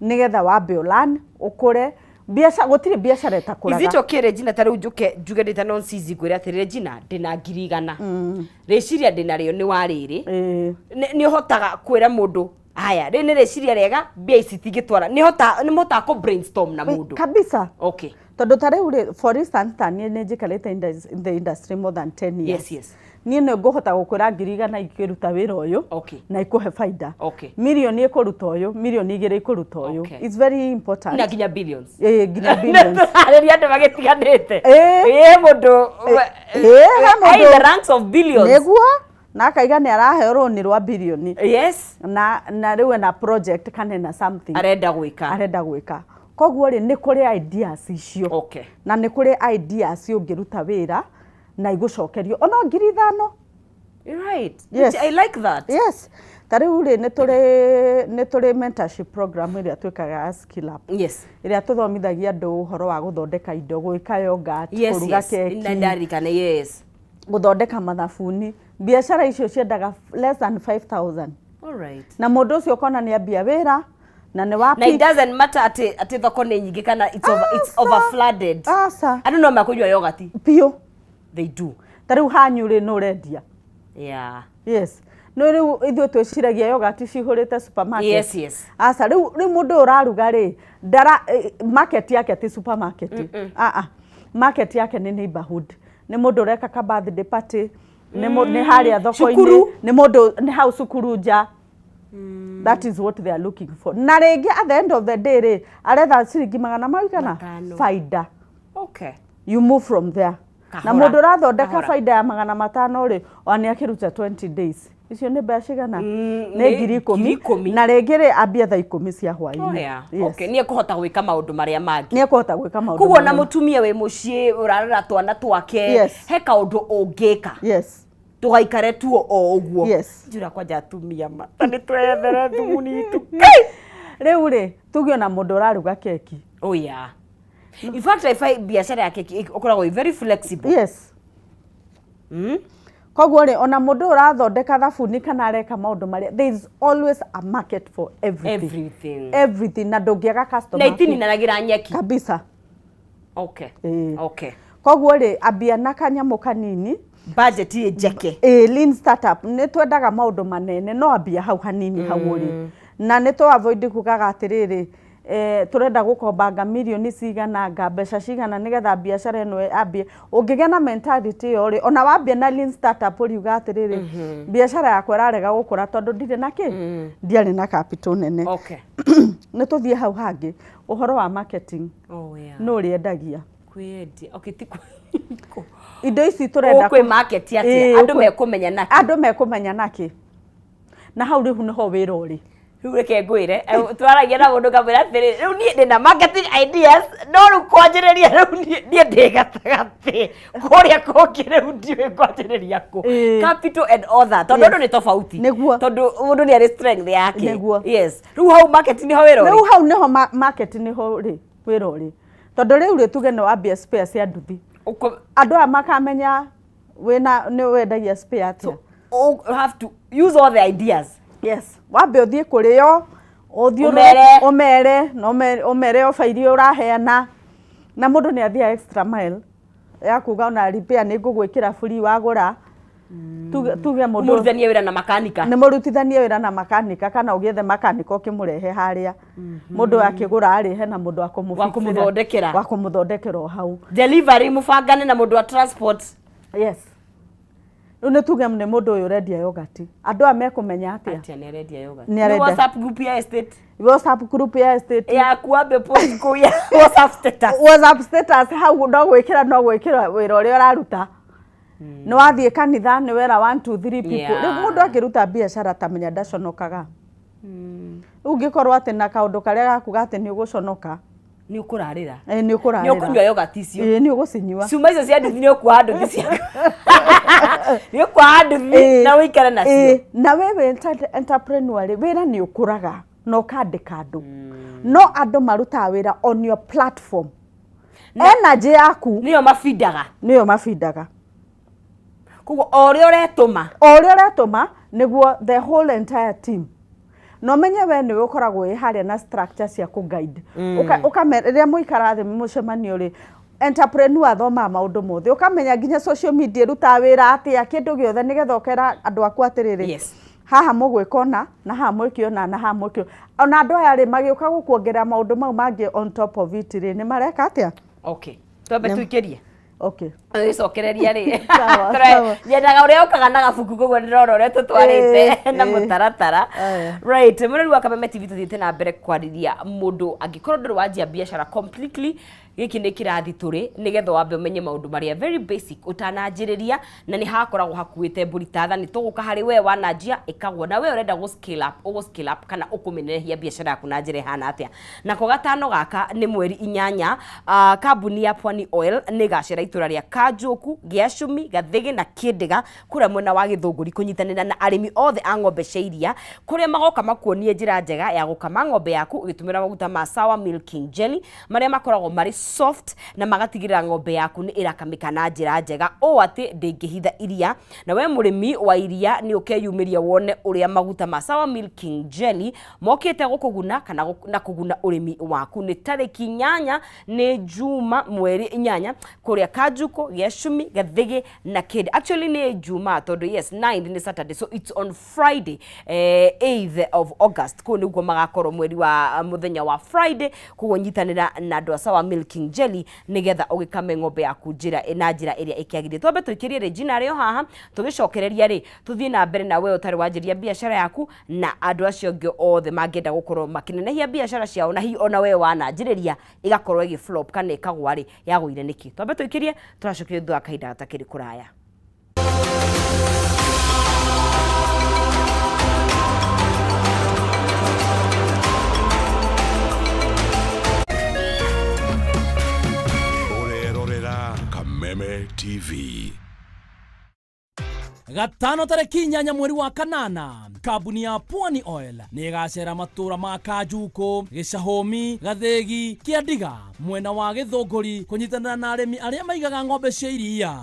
nĩgetha wambe ũlan ũkũre biacara. Gũtirĩ biacara Is it ĩtakũraga. okay, Regina, ta rĩu njũke njuge ndĩ ta nonsizi, ngwĩre atĩrĩ, "Regina, ndĩna 100,000, rĩciria ndĩna rĩo nĩ wa rĩrĩ"? Nĩ ũhotaga kwĩra mũndũ, "Haya, rĩrĩ nĩ rĩciria rĩega, mbia ici itingĩtwara"? Nĩ mũhotaga kũ brainstorm na mũndũ? Kabisa. Tondũ ta rĩu rĩ, for instance, ta niĩ nĩ njikarĩte in the industry more than 10 years. Niĩ nĩ ngũhota gũkwĩra 100,000 ikĩruta wĩra ũyũ na ikũhe baida, mirioni ĩkũruta ũyũ, 2 mirioni ikũruta ũyũ. It's very important. Na nginya billions. Ĩĩ, nginya billions. Tũrarĩria andũ magĩtiganĩte. Ĩ mũndũ Ĩĩ, he mũndũ- in the ranks of billions. Nĩguo, na akaiga nĩ araheo rũni rwa birioni, na rĩu ena project kana ena something arenda gwĩka. Arenda gwĩka. Koguo rĩ, nĩ kũrĩ ideas icio, na nĩ kũrĩ ideas ũngĩruta wĩra na igũcokerio ona 5,000. Yes. I like that. Yes, ta rĩu rĩ, nĩ tũrĩ mentorship program ĩrĩa twĩkaga ya Skill Up, ĩrĩa tũthomithagia andũ ũhoro wa gũthondeka indo, gwĩka yogurt, kũruga keki, Na ndarikana, yes. Gũthondeka mathabuni. Biacara icio ciendaga less than 5000. All right. Na mũndũ ũcio ũkona nĩ ambia wĩra na nĩ wa Na it doesn't matter atĩ thoko nĩ nyingĩ kana it's Aca. over flooded. Aca. Andũ no makũnyua yogurt. Biũ. They do. Ta rĩu hanyu rĩ, nĩ ũrendia. Yes, no rĩu ithuĩ twĩciragia yogurt cihũrĩte supermarket. Aca, rĩu mũndũ ũyũ ũraruga rĩ, ndara market yake ti supermarket. Ah ah, market yake nĩ neighborhood, nĩ mũndũ ũreka ka birthday party, nĩ harĩa thoko-inĩ. Cukuru. Nĩ mũndũ nĩ hau cukuru nja. That is what they are looking for. Na rĩngĩ at the end of the day rĩ, aretha ciringi magana maigana 5. Faida. You move from there na Kahora, mũndũ ũrathondeka kahora. baida ya 500 rĩ, ona nĩ akĩruta 20 days, icio nĩ mbeca cigana? Nĩ Nĩ 10,000. 10,000. Na rĩngĩ rĩ, ambia thaa 10 cia hwaĩ-inĩ. Yes. Okay, nĩ ekũhota gwĩka maũndũ marĩa mangĩ. Nĩ ekũhota gwĩka maũndũ Koguo na marĩa- mũtumia wĩ mũciĩ ũrarera twana twake, he kaũndũ ũngĩka, ndũgaikare tuo o ũguo. Njura kwanja atumia ma ta nĩ twethere thuguni itu. Rĩu rĩ, tuge ona mũndũ ũraruga keki. Oh yeah, in fact I find biacara ya keki ũkoragwo ĩ very flexible. Koguo rĩ, ona mũndũ ũrathondeka thabuni kana areka maũndũ marĩa, there is always a market for everything. Everything. Everything, na ndũngĩaga customer. Na itininanagĩra nyeki. Kabisa. Ĩĩ. Koguo rĩ, ambia na kanyamũ kanini. Budget ĩ njeke. Ĩ lean startup, nĩ twendaga maũndũ manene, no ambia hau hanini hau ũrĩ, na nĩ tũ avoid kugaga atĩrĩrĩ, tũrenda gũkombanga mirioni cigana nga mbeca cigana nĩgetha biacara ĩno ambie. Ũngĩgĩa na mentality ĩyo rĩ, ona wambia na lean startup, ũriuga atĩrĩrĩ, "Biacara yakwa ĩrarega gũkũra tondũ ndirĩ na kĩ, ndiarĩ na capital nene." Nĩ tũthiĩ hau hangĩ, ũhoro wa marketing. Nũ ũrĩendagia? Kwĩyendia, okay, ti indo ici tũrenda. Ũkwĩ market atĩa? Ĩĩ, andũ mekũmenya nakĩ? Andũ mekũmenya nakĩ? Na hau rĩu nĩho wĩra ũrĩ. Rĩu reke ngwĩre, twaragia na mũndũ ngamwĩra atĩrĩ, rĩu niĩ ndĩna marketing ideas, no rĩu kwanjĩrĩria, rĩu niĩ ndĩ gatagatĩ kũrĩa kũngĩ, rĩu ndiũĩ kwanjĩrĩria kũ. Capital and all that, tondũ andũ nĩ tofauti. Tondũ mũndũ nĩ arĩ strength yake. Yes, rĩu hau marketing nĩho wĩra ũrĩ. Rĩu hau nĩho market nĩho rĩ wĩra ũrĩ, tondũ rĩu rĩ, tuge nĩ wambia spare cia nduthi, andũ aya makamenya wĩna nĩ wendagia spare atĩa? You have to use all the ideas. Yes, wambe ũthiĩ kũrĩo. Ũmere. Ũmere na ũmere oba iria ũraheana, na mũndũ nĩ athiaga extra mile ya kuga ona repair nĩ ngũgwĩkĩra free wagũra. Tuge mũndũ Mũrutithanie wĩra na makanika. Nĩ mũrutithanie wĩra na makanika, kana ũgĩethe makanika ũkĩmũrehe harĩa mũndũ akĩgũra rĩ, hena mũndũ wa Wa kũmũthondekera. Wa kũmũthondekera o hau. Delivery mũbangane na mũndũ wa transport. Yes, rĩu nĩ tuge nĩ mũndũ ũyũ ũrendia yogurt, andũ aya mekũmenya atĩa? Atĩa nĩ arendia yogurt? Nĩ arenda. Nĩ WhatsApp group ya estate. WhatsApp group ya estate. Yaku ambe post kũu ya WhatsApp status. WhatsApp status hau no gwĩkĩra wĩra ũrĩa ũraruta, nĩ wathiĩ kanitha, nĩ wera 1 2 3 people. Rĩu mũndũ akĩruta biacara ta menya ndaconokaga. Rĩu ũngĩkorwo atĩ na kaũndũ karĩa gakuga atĩ nĩ ũgũconoka, Nĩ ũkũrarĩra. Nĩ ũkũrarĩra. Nĩ ũkũnyua yogurt icio. Ĩĩ, nĩ ũgũcinyua. Cuma icio cia nduthi, nĩ ũkuoha nduthi ciaku, nĩ ũkuoha nduthi na ũikare nacio. Na we wĩ entrepreneur rĩ, wĩra nĩ ũkũraga na ũkandĩka andũ, no andũ marutaga wĩra on your platform, energy yaku. Nĩyo mabindaga. Nĩyo mabindaga. Koguo o ũrĩa ũretũma, o ũrĩa ũretũma nĩguo the whole entire team, na ũmenye we nĩwe ũkoragwo wĩ harĩa na structure cia kũ-guide. Rĩrĩa mũikara thĩ mũcemanio rĩ, entrepreneur athomaga maũndũ mothe, ũkamenya nginya social media ĩrutaga wĩra atĩa, kĩndũ gĩothe, nĩgetha ũkera andũ aku atĩrĩrĩ, haha mũgwĩka ũna, na haha mwĩke ũna, na haha mwĩke ũna. Ona andũ aya rĩ, magĩũka gũkuongerera maũndũ mau mangĩ on top of it rĩ, nĩ mareka atĩa? Okay, twambe tuikĩrie. Okay. Gĩcokereria rĩ. Sawa, sawa. Nyendaga ũrĩa ũkaga na gabuku, koguo ndĩrona ũrĩa tũtwarĩte na mũtaratara. Aya. Right, mũrori wa Kameme TV, tũthiĩte na mbere kwarĩria mũndũ angĩkorwo ndũrĩ wanjia biacara completely. Gĩkĩ nĩ kĩrathi tũrĩ nĩgetha wambe ũmenye maũndũ marĩa very basic ũtananjĩrĩria, na nĩ hakoragwo hakuĩte mbũri ta thani. Tũgũka harĩ we wananjia ĩkagwo, na we ũrenda gũ scale up, ũgũ scale up kana ũkũmenehia biacara yaku na njĩra ĩhana atĩa. Nako gatano gaka nĩ mweri 8, kambuni ya Pwani Oil nĩ ĩgacera itũra rĩa Kanjũku, Gĩacumi, Gathĩgĩ na Kĩndĩga kũrĩa mwena wa Gĩthũngũri, kũnyitanĩra na arĩmi othe a ng'ombe cia iria, kũrĩa magoka makuonie njĩra njega ya gũkama ng'ombe yaku ũgĩtũmĩra maguta ma Sour Milking Jelly marĩa makoragwo marĩ soft na magatigĩrĩra ng'ombe yaku nĩ ĩrakamĩka na njĩra njega ũũ atĩ ndĩngĩhitha iria. Na we mũrĩmi wa iria nĩ ũkeyumĩria wone ũrĩa maguta ma Sour Milking Jelly mokĩte gũkũguna kana na kũguna ũrĩmi waku. Nĩ tarĩki 8, nĩ Juma, mweri 8, kũrĩa Kanjuko, Gĩacumi, Gathĩgĩ na Kĩndĩ. Actually nĩ Juma tondũ yes, 9 nĩ Saturday, so it's on Friday, 8th of August. Kũu nĩguo magakorwo mweri wa mũthenya wa Friday. Koguo nyitanĩra na andũ a Sour Milking Jelly nĩgetha ũgĩkame ng'ombe yaku njĩra na njĩra ĩrĩa ĩkĩagĩrĩire. Twambe tũikĩrie Regina arĩ o haha, tũgĩcokereria rĩ, tũthiĩ na mbere na we ũtarĩ wanjĩria biacara yaku na andũ acio angĩ othe mangĩenda gũkorwo makĩnenehia biacara ciao, na hihi ona we wananjĩrĩria ĩgakorwo ĩgĩ flop kana ĩkagwa rĩ, yagũire nĩkĩ? Twambe tũikĩrie, tũracokeria thutha wa kahinda gatakĩrĩ kũraya. Ũrerorera Kameme TV. Gatano tarĩki 8 mweri wa kanana, kambuni ya Pwani Oil nĩ ĩgacera matũra ma Kanjuku, Gĩcahũmi, Gathĩgi, Kĩandiga mwena wa Gĩthũngũri, kũnyitanĩra na arĩmi arĩa maigaga ng'ombe cia iria.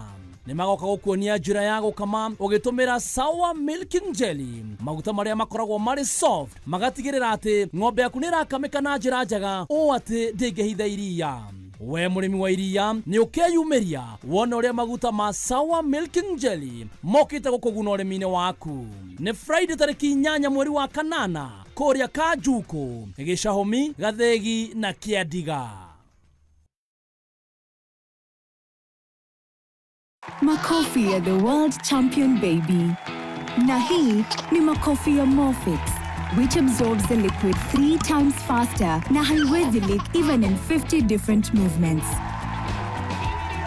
Nĩ magoka gũkuonia njĩra ya gũkama ũgĩtũmĩra Sour Milking Jelly, maguta marĩa makoragwo marĩ soft, magatigĩrĩra atĩ ng'ombe yaku nĩ ĩrakamĩka na njĩra njega ũũ atĩ ndĩngĩhitha iria. We mũrĩmi wa iria nĩ ũkeyumĩria wone ũrĩa maguta ma Sour Milking Jelly mokĩte gũkũguna ũrĩmi-inĩ waku. Nĩ Friday tarĩki 8 mweri wa kanana, kũrĩa Kanjuku, Gĩcahũmi, Gathĩgi na Kĩandiga. Makofi ya the world champion baby. Na hii ni makofi ya Molfix, which absorbs the liquid three times faster na haiwezi leak even in 50 different movements.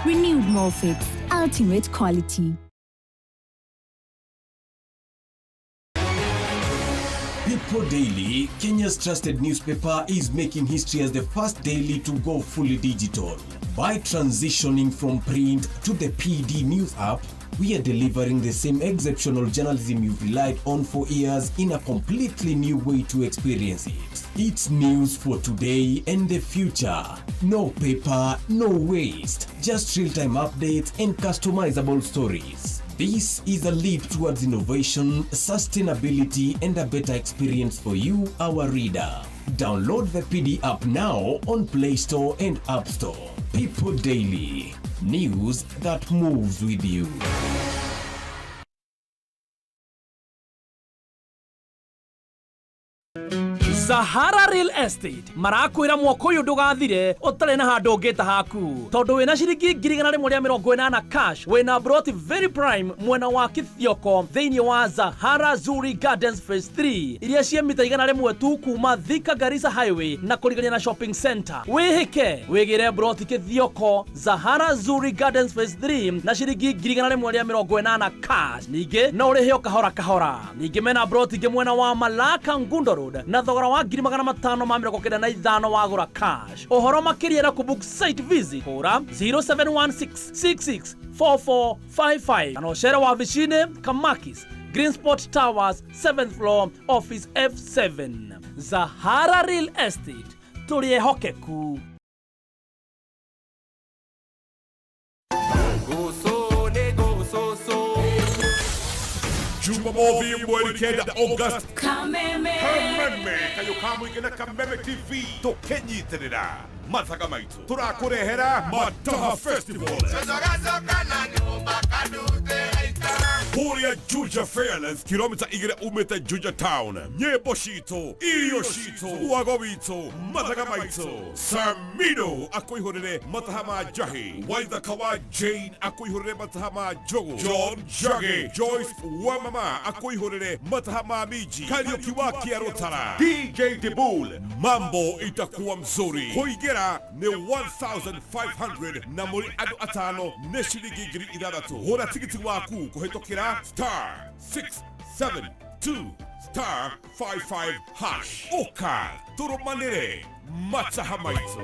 Renewed Molfix, ultimate quality. People Daily, Kenya's trusted newspaper, is making history as the first daily to go fully digital. By transitioning from print to the PD News app, we are delivering the same exceptional journalism you've relied on for years in a completely new way to experience it. It's news for today and the future. No paper, no waste. Just real time updates and customizable stories. This is a leap towards innovation, sustainability, and a better experience for you, our reader. Download the PD app now on Play Store and App Store. People Daily, news that moves with you. Sahara Real Estate marakwĩra mwaka ũyũ ndũgathire ũtarĩ na handũ ũngĩta haku, tondũ wĩna ciringi 180,000 cash, wĩna broti very prime mwena wa Kithioko thĩinĩ wa Zahara Zuri Gardens Phase 3, iria ciĩ mita 100 tu kuma Thika Garissa Highway na kũrigania na shopping center. Wĩhĩke wĩgĩre broti Kithioko Zahara Zuri Gardens Phase 3 na ciringi 180,000 cash. Ningĩ no ũrĩhe o kahora kahora. Ningĩ mena broti ingĩ mwena wa Malaka Ngundo Road na thogora wa 595,000 wagũra cash. Ũhoro makĩria na kũbook site visit, hũra 0716664455 kana ũcere wabici-inĩ Kamakis Green Spot Towers, 7th floor, office F7. Zahara Real Estate, tũrĩ ehokeku. Jumamothi 9 August, Kameme Kayũ ka mũingĩ na Kameme TV tũkĩnyitĩrĩra mathaga maitũ tũrakũrehera Mataha Festival kũrĩa Juja Fairlands, kilomita 2 umĩte Juja Town. Nyĩmbo citũ, irio citũ, wago witũ, mathaga maitũ. Samino akũihũrĩre mataha ma njahi, Waithaka wa Jane akũihũrĩre mataha ma njogu, John Jage, Joyce wa mama akũihũrĩre mataha ma minji, Kariũki wa Kĩarũtara, DJ Dibul. Mambo itakuwa mzuri. Kũingĩra nĩ 1500 na mũrĩ andũ atano nĩ ciringi 6,000. Hũra tigiti waku kũhĩtũkĩra *672*55#. Ũka tũrũmanĩre mataha maitũ.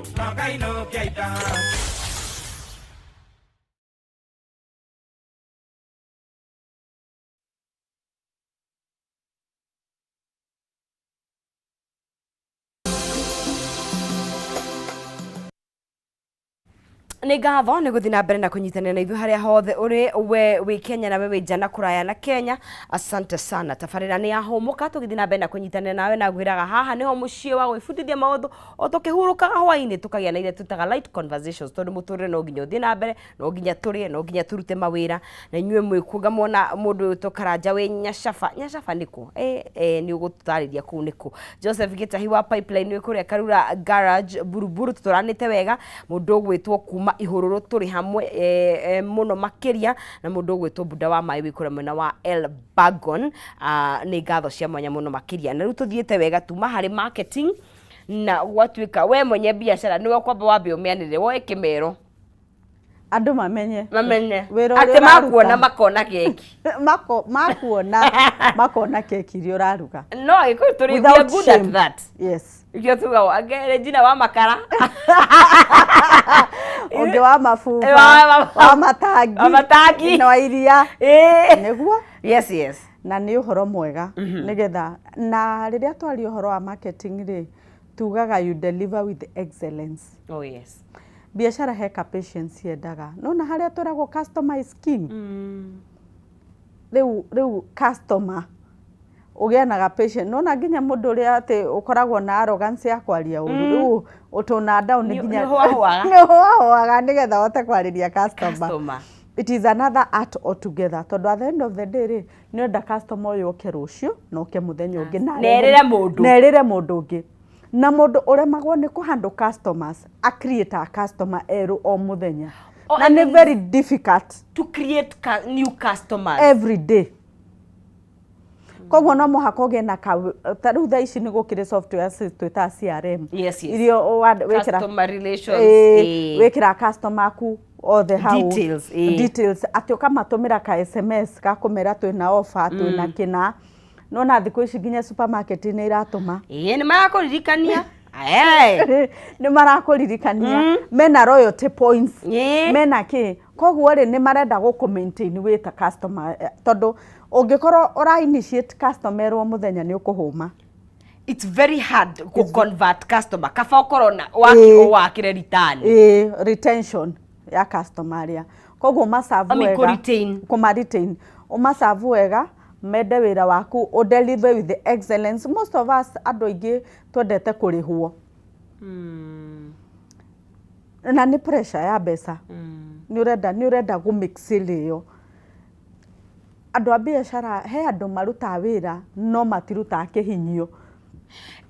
Nĩ ngatho nĩ gũthiĩ na mbere na kũnyitanĩra na ithuĩ harĩa hothe ũrĩ, we wĩ Kenya na we wĩ nja na kũraya na Kenya. Asante sana. Tabarĩra nĩ yahũmũka, tũgĩthiĩ na mbere na kũnyitanĩra nawe na ngwĩraga haha nĩho mũciĩ wa gwĩbundithia maũndũ o tũkĩhurũkaga hwaĩ-inĩ, tũkagĩa na iria twĩtaga light conversations, tondũ mũtũrĩre no nginya ũthiĩ na mbere, no nginya tũrĩe, no nginya tũrute mawĩra. Na inyuĩ mwĩkuo ngamwona mũndũ ũyũ Karanja wĩ Nyacaba. Nyacaba nĩkũ? Nĩ ũgũtũtarĩria kũu nĩkũ. Joseph Gĩtahi wa Pipeline wĩ kũrĩa Karura Garage Buruburu, tũtũranĩte wega. Mũndũ ũgwĩtwo kuma Ihũrũrũ, tũrĩ hamwe mũno makĩria, na mũndũ ũgwĩtwo Buda wa Maĩ wĩ kũrĩa mwena wa El Bagon. Nĩ ngatho cia mwanya mũno makĩria. Na rĩu tũthiĩte wega tuma harĩ marketing, na gwatuĩka we mwenye biacara nĩwe ũkwamba wambe ũmĩanĩrĩre woe kĩmero andũ mamenye mamenye wĩra ũrĩa atĩ makuona ũraruta. Makona keki. Makuona makona keki iria ũraruga. No Agĩkũyũ tũrĩ, we are Without good at shame. that. Yes. Ikio tuga ange Regina wa makara. Ũngĩ wa mabuba, wa matangi, wa matangi. Na wa iria. Nĩguo. Yes. Na nĩ ũhoro mwega nĩgetha na rĩrĩa twaria ũhoro wa marketing rĩ, tugaga you deliver with excellence. Oh yes. Biacara he ka patience yendaga, nona harĩa twĩragwo customer is king. Rĩu customer ũgĩe na ga patience, nona nginya mũndũ ũrĩa atĩ ũkoragwo na arrogance ya kwaria ũru, rĩu ũtũna down nginya nĩ ũhũahũaga. Nĩ ũhũahũaga nĩgetha ũhote kwarĩria customer. Customer. It is another art altogether, tondũ at the end of the day rĩ, nĩ ũrenda customer ũyũ oke rũciũ na oke mũthenya ũngĩ na Na erĩre mũndũ. Na erĩre mũndũ ũngĩ. Na mũndũ ũremagwo nĩ kũhandle customers, a create a customer erũ o mũthenya. Oh, na and nĩ it is very difficult to create new customers every day. Koguo no mũhaka ũgĩe na ta rĩu thaa ici nĩ gũkĩrĩ software twĩtaga CRM, iria wĩkĩra Customer relations. Wĩkĩra customer aku othe hau Details, details, atĩ ũkamatũmĩra ka SMS ga kũmera twĩna offer, twĩna kĩna. Nona thikũ ici nginya supermarket nĩ iratũma. Ĩĩ, nĩ marakũririkania. Nĩ marakũririkania mena royalty points, mena kĩ. Koguo rĩ, nĩ marenda gũkũ maintain wĩ ta customer, tondũ ũngĩkorwo ũra initiate customer erwo mũthenya, nĩ ũkũhũma. It's very hard ku convert customer, kaba ũkorwo na waki wakĩre return. Ĩĩ, retention ya customer arĩa. Koguo ũmacabu Ami wega. Kũ-retain. Kũma retain. Ũmacabu wega, mende wĩra waku, ũ deliver with excellence. Most of us andũ aingĩ twendete kũrĩhwo. Na nĩ pressure ya mbeca. Nĩ ũrenda gũ make sale ĩyo. Andũ a biacara, he andũ marutaga wĩra no matirutaga kĩhinyio.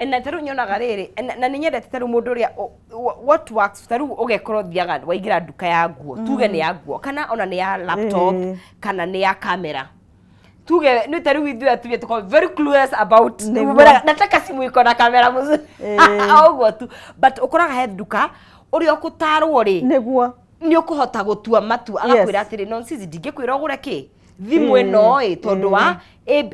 Na ta rĩu nyonaga rĩrĩ, na nĩ nyendete ta rĩu mũndũ ũrĩa what works, ta rĩu ũgekorwo ũthiaga waingĩra nduka ya nguo, tuge nĩ ya nguo kana ona nĩ ya laptop kana nĩ ya kamera, tuge nĩ ta rĩu ithuĩ atumia tukorwo very clueless about. Nĩguo. Nataka simu iko na kamera mzuri, o ũguo tu, but ũkoraga he nduka ũrĩa ũkũtarwo rĩ, nĩ ũkũhota gũtua matua, agakwĩra atĩrĩ, "Nonsizi, ndingĩkwĩra ũgũre kĩ thimũ ĩno ĩ tondũ wa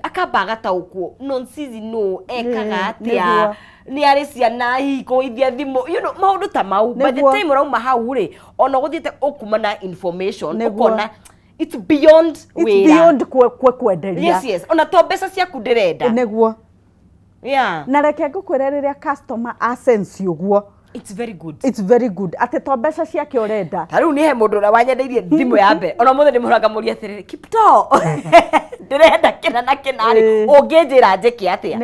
akamba agataũkwo Nonsizi no ekaga atĩa, nĩ arĩ ciana hihi kũgũithia thimũ, maũndũ ta mau. By the time ũrauma hau rĩ, ona ũgũthiĩte ũkuma na information, ũkona it's beyond It's wĩra. Beyond kwenderia. Yes, ona to mbeca ciaku ndĩrenda. Na reke ngũkwĩre, rĩrĩa customer asense ũguo, It's very good. It's very good atĩ to mbeca ciake ũrenda. Ta rĩu nĩ he mũndũ ũrĩa wanyendeirie thimũ ya mbere, ona mũthĩ ndĩmũraga mũria atĩrĩrĩ, "Kipto, ndĩrenda kĩna na kĩna rĩ, ũngĩnjĩra njĩke atĩa?"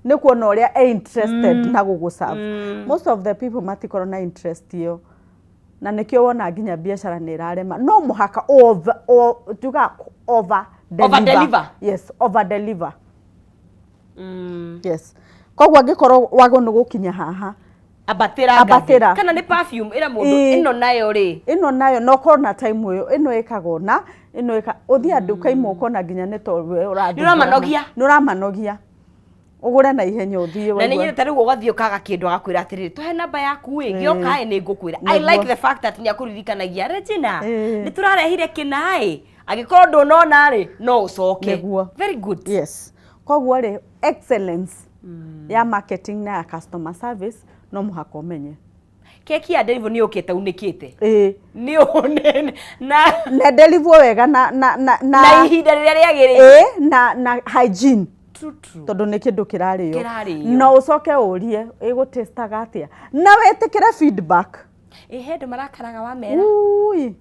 Nĩ kuona ũrĩa e interested na gũgũserve. Most of the people matikorwo na interest ĩyo, na nĩkĩo wona nginya biacara nĩ ĩrarema. No mũhaka over, tuga over Over deliver. Yes, over deliver. Yes, koguo angĩkorwo wagwo nĩ gũkinya haha, Ambatĩra ngathĩ. Ambatĩra. Kana nĩ perfume, ĩra mũndũ, "Ĩno nayo rĩ," "Ĩno nayo no korwo na time ĩyo, ĩno ĩkagwo na ĩno ĩka." Ũthiĩ nduka imwe ũkona nginya nĩ to we ũrathumbũrana. Nĩ ũramanogia. Nĩ ũramanogia ũgũre na ihenya ũthiĩ. Na nĩ nyendete rĩu ũgathiĩ ũkaga kĩndũ, agakwĩra atĩrĩrĩ, "Tũhe namba yaku ĩ, gĩoka ĩ nĩ ngũkwĩra." I like the fact that nĩ akũririkanagia, "Regina, nĩ tũrarehire kĩna ĩ, angĩkorwo ndũnona rĩ, no ũcoke." Very good. Yes, koguo rĩ, excellence ya marketing na ya customer service no mũhaka ũmenye. Keki ya Derivo nĩ yũkĩte unĩkĩte. Nĩ ũnene na Na deliver wega na na ihinda rĩrĩa rĩagĩrĩire. Ĩĩ, na hygiene. True, true. Tondũ nĩ kĩndũ kĩrarĩo. Kĩrarĩo. No ũcoke ũrie ĩgũtestaga atĩa na wĩtĩkĩre feedback. Ĩ he andũ marakaraga wamera. Ui.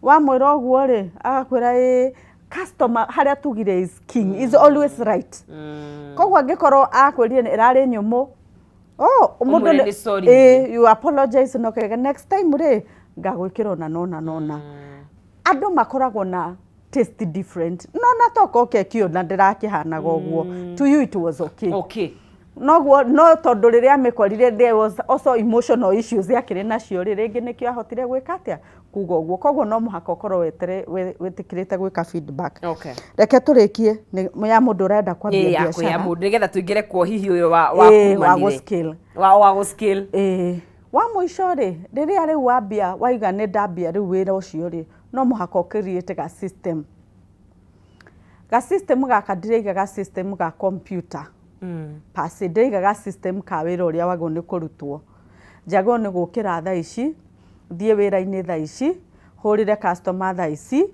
Wamwĩra ũguo rĩ, agakwĩra ĩ customer harĩa tugire is king, is always right. Koguo angĩkorwo akwĩrire nĩ ĩrarĩ nyũmũ, oh, mũndũ Ũmwĩre nĩ sorry. Ĩ, you apologize no kega, "Next time rĩ, ngagwĩkĩra ona nona nona." Andũ makoragwo na taste different, no na toko keki ũyũ na ndĩrakĩhanaga ũguo, to you it was okay. Noguo no tondũ rĩrĩa amĩkorire there was also emotional issues akĩrĩ nacio rĩ, rĩngĩ nĩkĩo ahotire gwĩka atĩa kuga ũguo. Koguo no mũhaka ũkorwo wĩtĩkĩrĩte gwĩka feedback. Reke tũrĩkie nĩ ya mũndũ ũrenda kwambia Ĩ ya kwĩ ya biacara. Mũndũ nĩgetha tũingĩre kuo hihi ũyũ wa Ĩ, wa kumanire. gũ-scale. Wa gũ-scale. Ĩ, wa mũico rĩ, rĩrĩa rĩu wambia waiga nĩ ndambia rĩu wĩra ũcio rĩ, no mũhaka ũ create ga system. Ga system gaka ndĩraiga ga system ga computer pasi, ndĩraiga ga system ka wĩra ũrĩa wagĩrĩirwo nĩ kũrutwo. Njagĩrĩirwo nĩ gũkĩra thaa ici, thiĩ wĩra-inĩ thaa ici, hũrĩre customer thaa ici,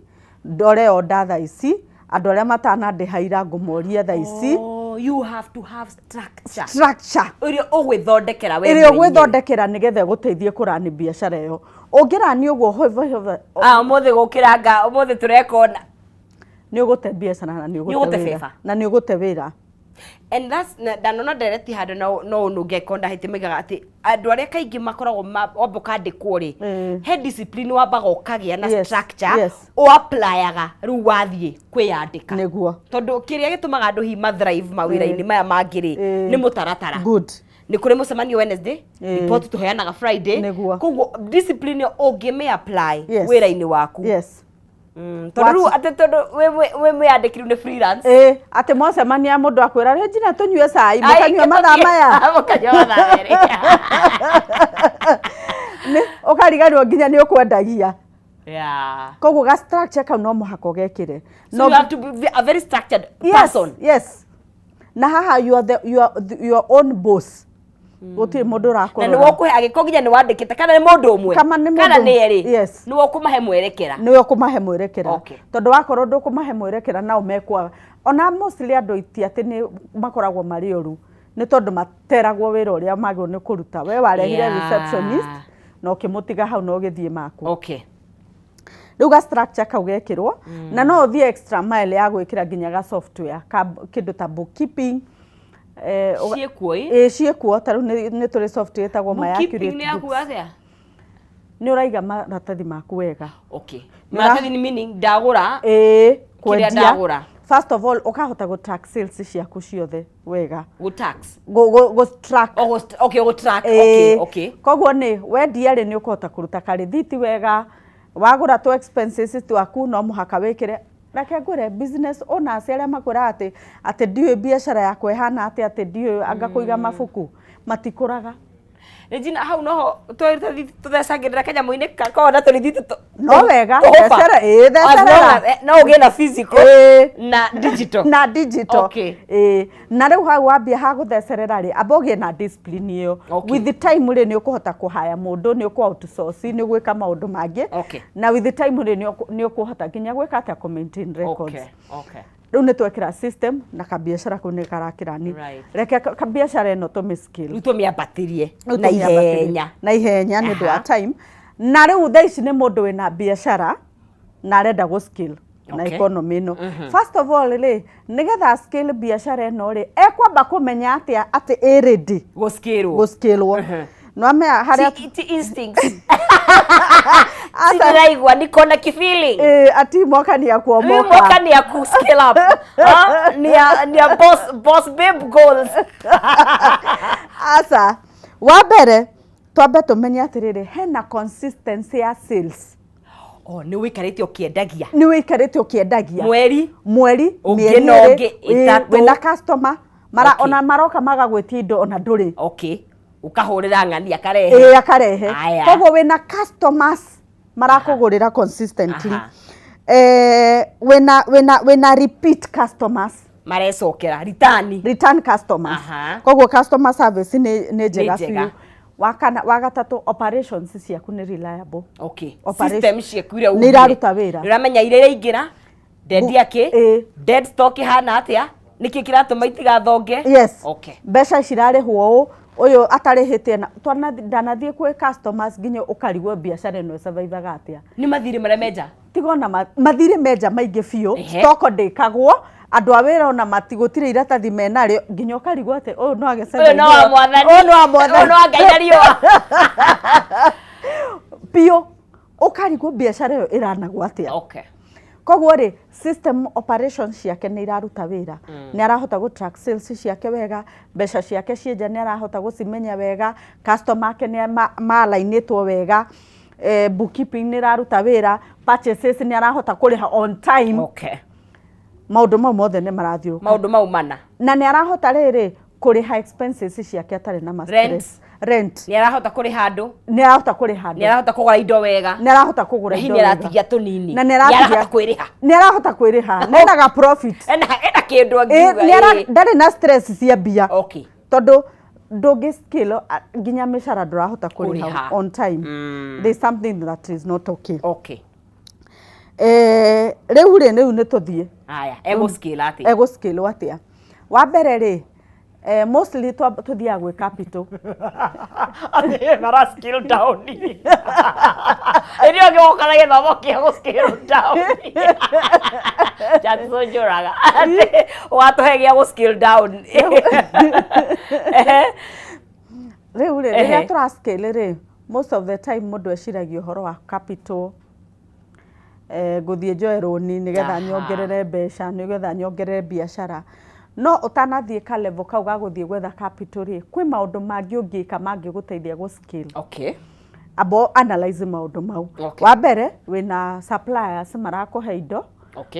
ndore order thaa ici, andũ arĩa matanandĩha ira ngũmoria thaa ici. Oh, you have to have structure. Structure. Ĩrĩa ũgwĩthondekera we ĩrĩa mwenyewe. Ũgwĩthondekera nĩgetha ĩgũteithie kũrani biacara ĩyo. Ũngĩrani ũguo hove Ah, ũmũthĩ gũkĩranga, ũmũthĩ tũreka ũna. Nĩ ũgũte biacara na nĩ Nĩ ũgũte ũgũte wĩra. beba. Na nĩ ũgũte wĩra. And that's ndanona ndereti handũ no ũnũnge ndahĩtie, maigaga atĩ andũ arĩa kaingĩ makoragwo wamba ũkandĩkwo rĩ, he discipline wambaga ũkagĩa na structure ũapplyaga rĩu wathiĩ kwĩyandĩka. Tondũ kĩrĩa gĩtũmaga andũ hihi mathrive mawĩra-inĩ maya mangĩ rĩ, nĩ mũtaratara. Nĩ kũrĩ mũcemanio Wednesday, report tũheanaga Friday. Koguo discipline ĩyo ũngĩmĩ apply wĩra-inĩ waku. Tondũ rĩu atĩ tondũ wĩ mwĩyandĩki rĩu nĩ freelance. Ĩ, atĩ mwacemania mũndũ akwĩra, "Regina, tũnyue cai," mũkanyua mathaa maya. Mũkanyua mathaa merĩ. Nĩ ũkariganĩrwo nginya nĩ ũkwendagia. Koguo ga structure kau no mũhaka ũgekĩre. So you have to be a very structured person. Yes, na haha you are the, your own boss, gũtirĩ mũndũ Na ũrakũrora. nĩwe ũkũhe, angĩkorwo nginya nĩ wandĩkĩte kana nĩ mũndũ ũmwe Kama nĩ kana mũndũ- nĩ erĩ, nĩwe ũkũmahe mwerekera. Nĩwe ũkũmahe mwerekera. Tondũ wakorwo ndũkũmahe mwerekera, nao mekwaga. Ona mostly andũ ti atĩ nĩ makoragwo marĩ oru, nĩ tondũ materagwo wĩra ũrĩa magĩrĩirwo nĩ kũruta. We warehire receptionist na ũkĩmũtiga hau na ũgĩthiĩ maku. Rĩu ga structure kau gekĩrwo na no ũthiĩ extra mile ya gwĩkĩra nginya ga software ka kĩndũ ta bookkeeping, Ciĩkuo ĩ? Ĩ, ciĩkuo. Ta rĩu nĩ tũrĩ software ĩtagwo My Bookkeeping Accurate nĩ yaku Books. atĩa? Nĩ ũraiga maratathi maku wega. Okay. Nĩ Maratathi ni meaning ndagũra. Ĩĩ. Kĩrĩa Kwendia. ndagũra. First of all, ũkahota gũ track sales ciaku ciothe wega. Gũ tax. Gũ track. Oh, okay, gũ track. Okay, Ĩĩ. okay. Koguo nĩ wendia rĩ, nĩ ũkũhota kũruta karĩthiti wega. Wagũra tũ expenses twaku, no mũhaka wĩkĩre. Reke ngwĩre, business owners arĩa makwĩraga atĩ ndiũĩ biacara yakwa ĩhana atĩa, atĩ ndiũĩ anga kũiga mabuku, matikũraga. Regina, hau noho tũthecagĩrĩra kanyamũ-inĩ gakoragwo na tũrĩthiti. No wega, tũhũba. ĩĩ, As thecerera. long as, no ũgĩe na physical na digital. Na digital. Ĩĩ, na rĩu hau wambia ha gũthecerera rĩ, amba ũgĩe na discipline ĩyo. With the time rĩ, nĩ ũkũhota kũhaya mũndũ, nĩ ũkũ outsource, nĩ ũgwĩka maũndũ mangĩ. Na with the time rĩ, nĩ ũkũhota nginya gwĩka atĩa, kũ maintain records. Rĩu nĩ twekĩra system na kabiacara kau nĩ karakĩrani. Reke kabiacara ĩno tũmĩ scale. Rĩu tũmĩambatĩrie Rĩu na tũmĩambatĩrie ihenya. Na ihenya nĩ ũndũ wa time. Na rĩu thaa ici nĩ mũndũ wĩna biacara na arenda gũ scale na economy ĩno. First of all rĩ, nĩgetha scale biacara ĩno rĩ, ekwamba kũmenya atĩa atĩ ĩ ready gũskĩrwo? Gũscalewo. Nĩwamenya harĩa Ti instincts. Sindiraigua niko na kifeeling. Ĩ, ati moka ni ya Rĩu kuomoka. moka ni ya ku scale up. Ah, ni ya boss babe goals. Aca, wa mbere twambe tũmenye atĩrĩrĩ, hena consistency ya sales. Oh, nĩ ũikarĩte ũkĩendagia. Nĩ ũikarĩte ũkĩendagia. Mweri. Mweri, Ũngĩ mĩeri na ĩrĩ, ũngĩ, ĩ, ĩtatũ. Wĩna customer mara, ona maroka magagwĩtia indo ona ndũrĩ. Okay. Ũkahũrĩra ng'ani akarehe. Ĩ, akarehe. Aya. Koguo wĩna customers marakũgũrĩra consistently. Wĩna repeat customers. Marecokera return. Return customers. Koguo customer service nĩ njega njega. biũ. Wakana, wa gatatũ, operations ciaku nĩ reliable. System ciaku iria Nĩ ugire. iraruta wĩra. Nĩ ũramenya iria iraingĩra, ndendia kĩ, Ĩ. dead stock ĩhana atĩa, nĩkĩ kĩratũma itigathonge. Yes. Mbeca cirarĩhwo ũũ, ũyũ atarĩhĩte na ndanathiĩ kwĩ customers nginya ũkarigwo biacara ĩno ĩsurvivaga atĩa. Nĩ mathirĩ marĩa menja. Tiga ona mathirĩ menja maingĩ biũ. Stock ndĩkagwo, andũ a wĩra ona gũtirĩ iratathi menarĩo, nginya ũkarigwo atĩ ũyũ no age Ũyũ no wa mwathani. Ũyũ no wa mwathani. Ũyũ no wa Ngai na riũa. Biũ ũkarigwo biacara ĩyo ĩranagwo atĩa. Koguo rĩ, system operations ciake nĩ iraruta wĩra. Nĩ arahota gũ track sales ciake wega, mbeca ciake ciĩ nja nĩ arahota gũcimenya wega, customer ake nĩ maalainĩtwo wega, bookkeeping nĩ ĩraruta wĩra, purchases nĩ arahota kũrĩha on time. Maũndũ mau mothe nĩ marathiũrũrũka. Maũndũ mau mana. Na nĩ arahota rĩrĩ kũrĩha expenses ciake atarĩ na ma Rent. stress. Rent. Nĩ arahota kũrĩha andũ. Nĩ arahota kũrĩha andũ. Nĩ arahota kũgũra indo wega. Nĩ arahota kũgũra Na hihi indo nĩ wega. aratigia tũnini. Na nĩ Nĩ aratigia. arahota kwĩrĩha. Nĩ arahota kwĩrĩha. Na ena ga profit. Ena kĩndũ Ĩ, angiuga, nĩ ĩ. ndarĩ na stress cia mbia. Tondũ ndũngĩ scale, nginya mĩcara ndũrahota kũrĩha Kũrĩha. on time. There is something that is not okay. Rĩu rĩ, rĩu nĩ tũthiĩ. Aya, egũ scale atĩa? Egũ scale atĩa? Wa mbere rĩ, mostly tũthiaga gwĩ capital. Atĩ mara scale down. Ĩrĩa ũngĩ woka na gĩthomo kĩa gũ scale down. Jackson Njũraga. Atĩ ũgatũhe gĩa gũ scale down. Rĩu rĩ, rĩrĩa tũra scale rĩ, most of the time mũndũ eciragia ũhoro wa capital. Ngũthiĩ njoe rũni nĩgetha nyongerere mbeca, nĩgetha nyongerere biacara. No ũtanathiĩ ka level kau ga gũthiĩ gwetha capital rĩ, kwĩ maũndũ mangĩ ũngĩka mangĩgũteithia gũ scale. Amba analyze maũndũ mau. Wa mbere, wĩna suppliers marakũhe indo.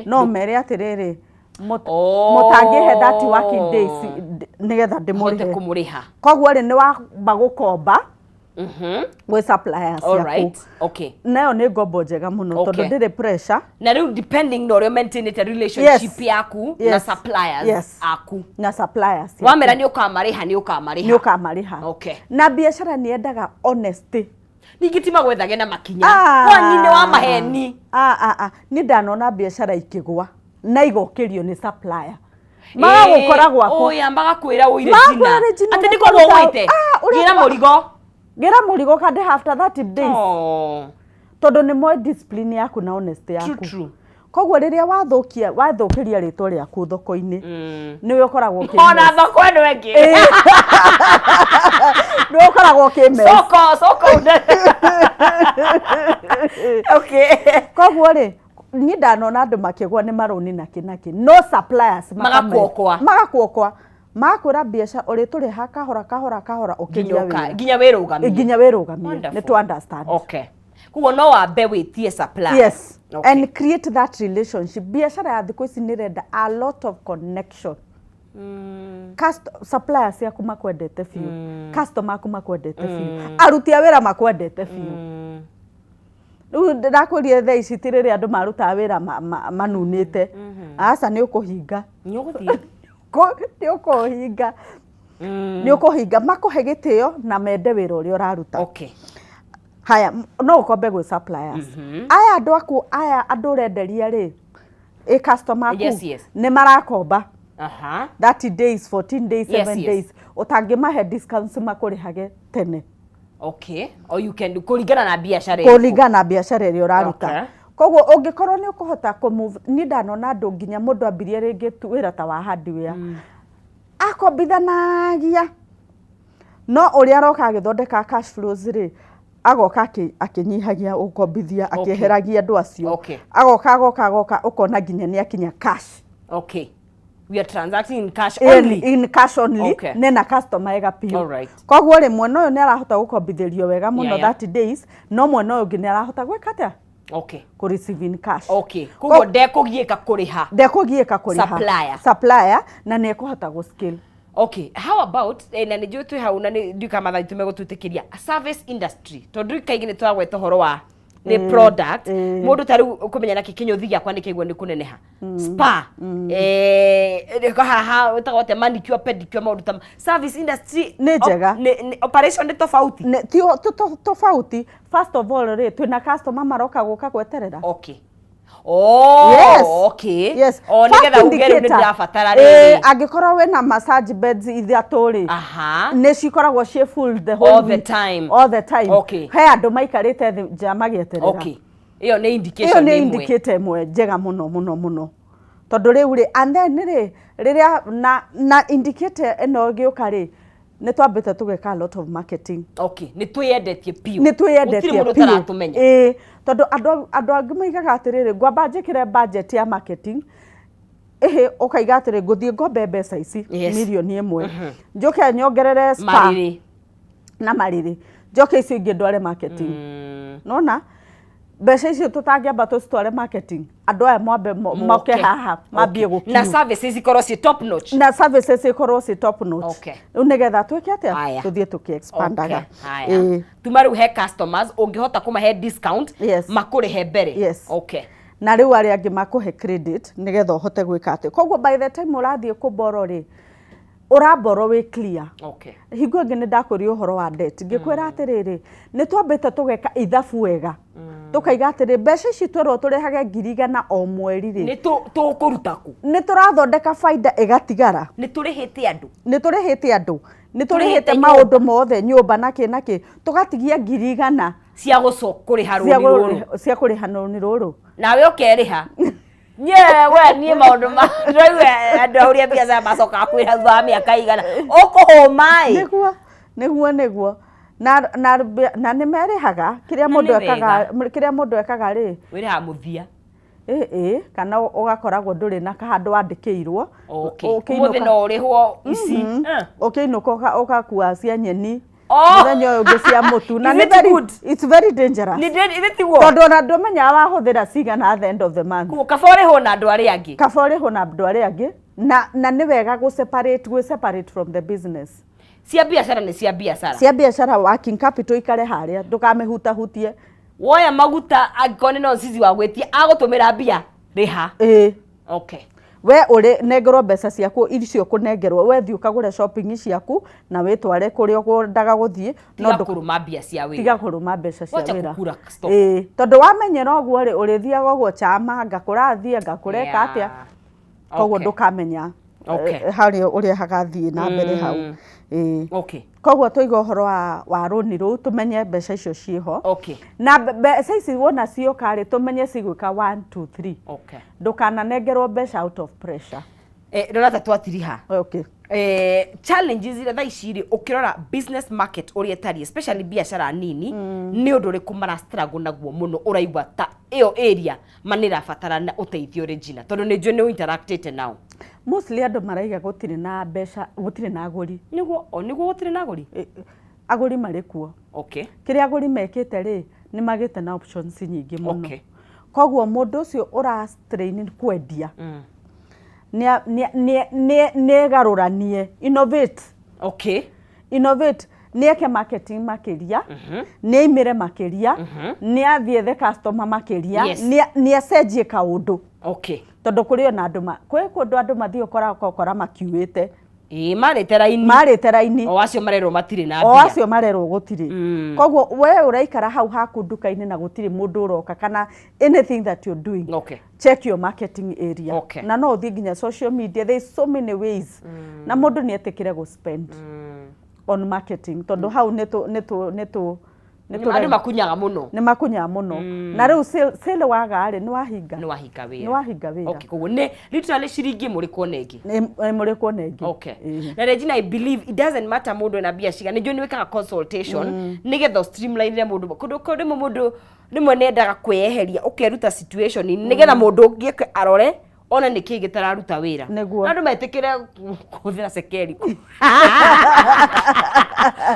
No mere atĩrĩrĩ, mũtangĩhe 30 working days nĩgetha ndĩmũrĩhe. Hote kũmũrĩha. Koguo rĩ, nĩ wamba gũkomba gwĩ suppliers All ciaku. right. Okay. Nayo nĩ ngombo njega mũno tondũ ndĩrĩ pressure. Na rĩu depending na ũrĩa maintainĩte relationship yaku na suppliers aku. Na suppliers ciaku. Wamera nĩ ũkamarĩha, nĩ ũkamarĩha. Nĩ ũkamarĩha. Na biacara nĩ yendaga honesty. Ningĩ ti magwethage na makinya. Wanyi nĩ wa maheni. Niĩ ndanona biacara ikĩgwa na igokĩrio nĩ supplier. Magagũkora gwaku. Oya, magakwĩra ũire Magakwĩra jina. Regina, Atĩ nĩ ũrĩa kũgwa twaruta- ũgwĩte. Ah, ũrĩa Gĩra mũrigo. Gĩra mũrigo kande after 30 days. Tondũ nĩ moĩ discipline yaku na honesty yaku. True, true. Koguo rĩrĩa wathũkia, wathũkĩria rĩtwa rĩaku thoko-inĩ, nĩwe ũkoragwo ũkĩ Ona thoko ĩno ĩngĩ. Nĩwe ũkoragwo ũkĩ mess. Soko, soko. Okay. Koguo rĩ, niĩ ndanona andũ makĩgwa nĩ marũni nakĩ nakĩ, no suppliers Magakuokoa. Magakuokoa, magakwĩra biacara ũrĩtũrĩha kahora kahora kahora Nginya ũkĩria wĩra. Nginya wĩrũgamie. Nginya wĩrũgamie. Wonderful. Nĩ tũ understand. Okay. Koguo no wambe wĩtie supplier. Yes. Okay. And create that relationship. Biacara ya thikũ ici nĩ ĩrenda a lot of connection. Suppliers ciaku makwendete biũ, customer aku makwendete biũ, aruti a wĩra makwendete biũ. Rĩu ndakwĩrire thaa ici ti rĩrĩa andũ marutaga wĩra manunĩte. Aca, nĩ ũkũhinga. Nĩ ũgũthiĩ. Nĩ ũkũhinga, nĩ ũkũhinga. Makũhe gĩtĩo na mende wĩra ũrĩa ũraruta. Haya, no ũkombe gwĩ suppliers aya, andũ aku aya, andũ ũrenderia rĩ, ĩ customer aku nĩ marakomba 30 days, 14 days, 7 days, ũtangĩmahe discounts makũrĩhage tene. Okay. Or you can kũringana na biacara ĩrĩkũ. Kũringana na biacara ĩrĩa ũraruta. Koguo ũngĩkorwo nĩ ũkũhota kũ move, niĩ ndanona andũ nginya mũndũ ambirie rĩngĩ tu wĩra ta wa hardware, akombithanagia, no ũrĩa aroka agĩthondeka cash flows rĩ, agoka akĩnyihagia gũkombithia, akĩeheragia andũ acio. Agoka agoka agoka, ũkona nginya nĩ akinya cash. Okay. We are transacting in cash In, only. in cash only. Nena customer ega biũ. Koguo rĩ, mwena ũyũ nĩ arahota gũkombithĩrio wega mũno 30 days, no mwena ũyũ ũngĩ nĩ arahota gwĩka atĩa? Kũ receive in cash. Koguo ndekũgiĩka kũrĩha. Ndekũgiĩka kũrĩha Supplier. Supplier, na nĩ ekũhota gũ scale. Okay, how about na nĩ njũĩ twĩ hau na nĩ ndiũĩ kana mathaa maitũ megũtwĩtĩkĩria, service industry, tondũ rĩu kaingĩ nĩ tũragweta ũhoro wa nĩ product. Mũndũ ta rĩu ũkũmenya nakĩ kĩnyũthi gĩakwa nĩ kĩaigua nĩ kũneneha, spa, haha wĩtagwo atĩa, manicure, pedicure, maũndũ ta service industry. Nĩ njega. Operation nĩ tofauti. Ti tofauti. First of all rĩ, twĩna customer maroka gũka gweterera. Okay. Oh, Yes. okay. Yes. Oh, First nĩgetha uge rĩu nĩ indicator, ndĩrabatara rĩrĩ. Angĩkorwo wĩna massage beds ithatũ rĩ, nĩ cikoragwo ciĩ full the whole All the week. time. All the time. He andũ maikarĩte thĩ nja magĩeterera. Okay. Ĩyo nĩ Ĩyo indication nĩ ĩmwe. indicator ĩmwe njega mũno mũno mũno, tondũ rĩu rĩ, and then rĩ, rĩrĩa na indicator ĩno ĩgĩũka rĩ, nĩ twambĩte tũgeka a lot of marketing. Okay, nĩ twĩyendetie biũ. Nĩ twĩyendetie Gũtirĩ mũndũ biũ. ũtaratũmenya. Ĩĩ, tondũ andũ angĩ maigaga atĩrĩrĩ, ngwamba njĩkĩre budget ya marketing, ĩhĩ, ũkaiga atĩrĩ, ngũthiĩ ngombe mbeca ici 1 million, njoke nyongerere spa Marĩrĩ. Na marĩrĩ, njoke icio ingĩ ndware marketing. Nona mbeca icio tũtangĩamba tũcitware marketing, andũ aya mwambe moke haha mambie gũkiu. Na services ikorwo ciĩ top notch. Na services ikorwo ci top notch. Rĩu nĩgetha twĩke atĩa? Aya. Tũthiĩ tũkĩ expandaga. Okay. Haya. Tuma rĩu he customers ũngĩhota kũmahe discount makũrĩhe mbere. Yes. Na rĩu arĩa angĩ makũhe credit nĩgetha ũhote gwĩka atĩ, koguo by the time ũrathiĩ kũborrow rĩ, ũraborrow wĩ clear. Hingo ĩngĩ nĩ ndakwĩria ũhoro wa debt, ngĩkwĩra atĩrĩrĩ, nĩ twambĩte tũgeka ithabu wega, tũkaiga atĩrĩ, mbeca ici twerwo tũrĩhage 100,000 o mweri rĩ, Nĩ tũkũruta kũ? Nĩ tũrathondeka baida ĩgatigara. Nĩ tũrĩhĩte andũ. Nĩ tũrĩhĩte andũ, nĩ Tũrĩhĩte tũrĩhĩte maũndũ mothe, nyũmba na kĩ na kĩ, tũgatigia 100,000 cia gũco kũrĩha cia rũni rũrũ. Cia kũrĩha rũni rũrũ. Nawe ũkerĩha. Niĩ we niĩ maũndũ ma ndĩraigua andũ ahũri a biacara macokaga kwĩra thutha wa mĩaka igana ũkũhũma ĩ. Nĩguo na nĩ merĩhaga kĩrĩa Na mũndũ nĩ ekaga, kĩrĩa mũndũ ekaga rĩ, wĩrĩhaga mũthia. Ĩ, kana ũgakoragwo ndũrĩ na kahandũ wandĩkĩirwo. Ũmũthĩ no ũrĩhwo ici. Ũkĩinũka ũgakua cia nyeni, Oh! mũthenya ũyũ ũngĩ cia mũtu, na Is nĩ it very, good? it's very dangerous. Nĩ ithe tiguo? Tondũ ona ndũmenyaga wahũthĩra cigana at the end of the month. Koguo kaba ũrĩhwo na andũ arĩa angĩ. Kaba ũrĩhwo na andũ arĩa angĩ, na nĩ wega gũ separate, gwĩ separate from the business. Cia biacara nĩ cia biacara. Cia biacara, working capital ikare harĩa, ndũkamĩhutahutie. Woya maguta, angĩkorwo nĩ nonsizi wa gwĩtia agũtũmĩra mbia, rĩha. Ĩĩ. We ũrĩ nengerwo mbeca ciaku icio ũkũnengerwo, we thiĩ ũkagũre shopping ciaku na wĩtware kũrĩa ũkwendaga gũthiĩ, no Tiga kũrũma mbia cia wĩra. Tiga kũrũma mbeca cia Wacha wĩra. kũkura stock. Ĩĩ, tondũ wamenyera ũguo rĩ, ũrĩthiaga ũguo chama, ngakũrathiĩ ngakũreka atĩa, koguo ndũkamenya harĩa ũrĩa hagathiĩ na mbere hau. Ĩĩ. Koguo tũiga ũhoro wa rũni rũu, tũmenye mbeca icio ciĩho. Na mbeca ici wona cioka rĩ, tũmenye cigwĩka 1 2 3. Ndũkananengerwo mbeca out of pressure. Rora ta twatiriha. Challenges iria thaa ici rĩ, ũkĩrora business market ũrĩa ĩtariĩ, especially biacara nini, nĩ ũndũ ũrĩkũ mara struggle naguo mũno, ũraigua ta ĩyo area ma nĩ ĩrabatarana ũteithio, Regina, tondũ nĩ njũĩ nĩ interactĩte nao? Mostly andũ maraiga gũtirĩ na mbeca, gũtirĩ na agũri. Nĩguo o nĩguo, gũtirĩ na agũri. Agũri marĩ kuo. Kĩrĩa agũri mekĩte rĩ, nĩ magĩte na options nyingĩ mũno. Koguo mũndũ ũcio ũra strain kwendia nĩ egarũranie, innovate. Innovate, nĩ eke marketing makĩria, nĩ aimĩre makĩria, nĩ athiĩ the customer makĩria. Nĩ acenjie kaũndũ. Tondũ kũrĩ ona andũ kwĩ kũndũ andũ mathiĩ ũkora makiuĩte. Ĩĩ, marĩte raini. Marĩte raini. O acio marerwo matirĩ na o mbia. Acio marerwo gũtirĩ. Koguo we ũraikara hau haku nduka-inĩ na gũtirĩ mũndũ ũroka kana anything that you're doing, check your marketing area. Na no ũthiĩ nginya social media, there is so many ways. Na mũndũ nĩ etĩkĩre gũ spend on marketing, tondũ hau nĩ tũ nĩ tũ nĩ tũ nĩ Andũ makunyaga mũno. Nĩ makunyaga mũno. Na rĩu sale waga rĩ, nĩ wahinga. Nĩ wahinga wĩra. Nĩ wahinga wĩra. Okay, koguo nĩ literally ciringi ĩmwe kuona ĩngĩ. Nĩ mũrĩ kuona ĩngĩ. Okay. Na Regina, I believe it doesn't matter mũndũ ena mbia cigana, nĩ njũĩ nĩ wĩkaga consultation nĩgetha streamline mũndũ kũndũ kũndũ rĩmwe mũndũ rĩmwe nĩ endaga kwĩyeheria, ũkeruta situation nĩgetha mũndũ ũngĩ eke arore one nĩ kĩĩ gĩtararuta wĩra. Nĩguo. Andũ metĩkĩre kũhũthĩra cekeri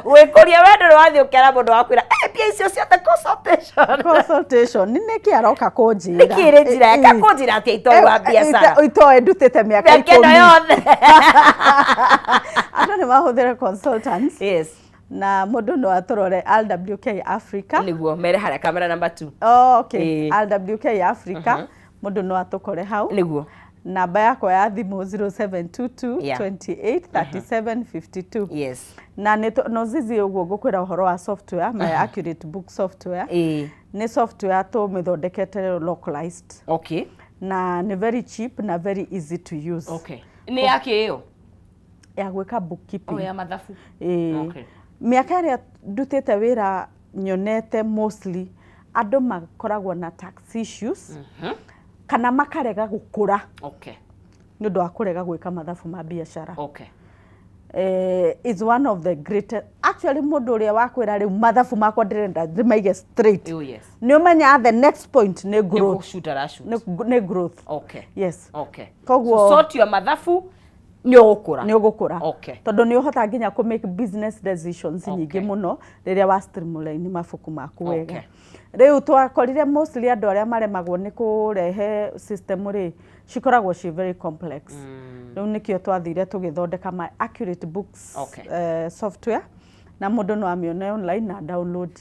gwĩkũria wendo nĩ wathiĩ ũkera mũndũ wakwĩra, "Eh, mbia icio ciothe consultation." Consultation nĩ nĩkĩ aroka kũnjĩra? Nĩkĩ rĩ njĩra eka kũnjĩra atĩa itoĩ wa biacara? Itoĩ ndutĩte mĩaka mĩaka ĩno 10 yothe. Andũ nĩ mahũthĩre consultants. Na mũndũ no atũrore RWK Africa. Nĩguo mere harĩa kamera number 2. Oh, okay. RWK Africa, mũndũ no atũkore hau. Namba yakwa ya thimũ 0722 28 37 52. Na nĩ no zizi ũguo ngũkwĩra ũhoro wa software, my Accurate Book software. Nĩ software tũmĩthondekete localized. Na nĩ very cheap na very easy to use. Okay, nĩ yake ĩyo? Ya gwĩka bookkeeping. O ya mathabu. Ĩĩ. Mĩaka ĩrĩa ndutĩte wĩra nyonete mostly andũ makoragwo na tax issues kana makarega gũkũra nĩ ũndũ wa kũrega gwĩka mathabu ma biacara. Is one of the greatest actually, mũndũ ũrĩa wakwĩra rĩu mathabu makwa ndĩrenda ndĩmaige straight. Nĩ ũmenyaga the next point nĩ nĩ growth. Gũshoot arashoot. Nĩ growth. Yes. Koguo So sort your mathabu, nĩ ũgũkũra. Nĩ ũgũkũra. Tondũ nĩ ũhota nginya kũ make business decisions nyingĩ mũno rĩrĩa wa streamline mabuku maku wega. Rĩu twakorire mostly andũ arĩa maremagwo nĩ kũrehe system rĩ, cikoragwo ci very complex. Rĩu nĩkĩo twathire tũgĩthondeka my Accurate Books software, na mũndũ no amĩone online na download.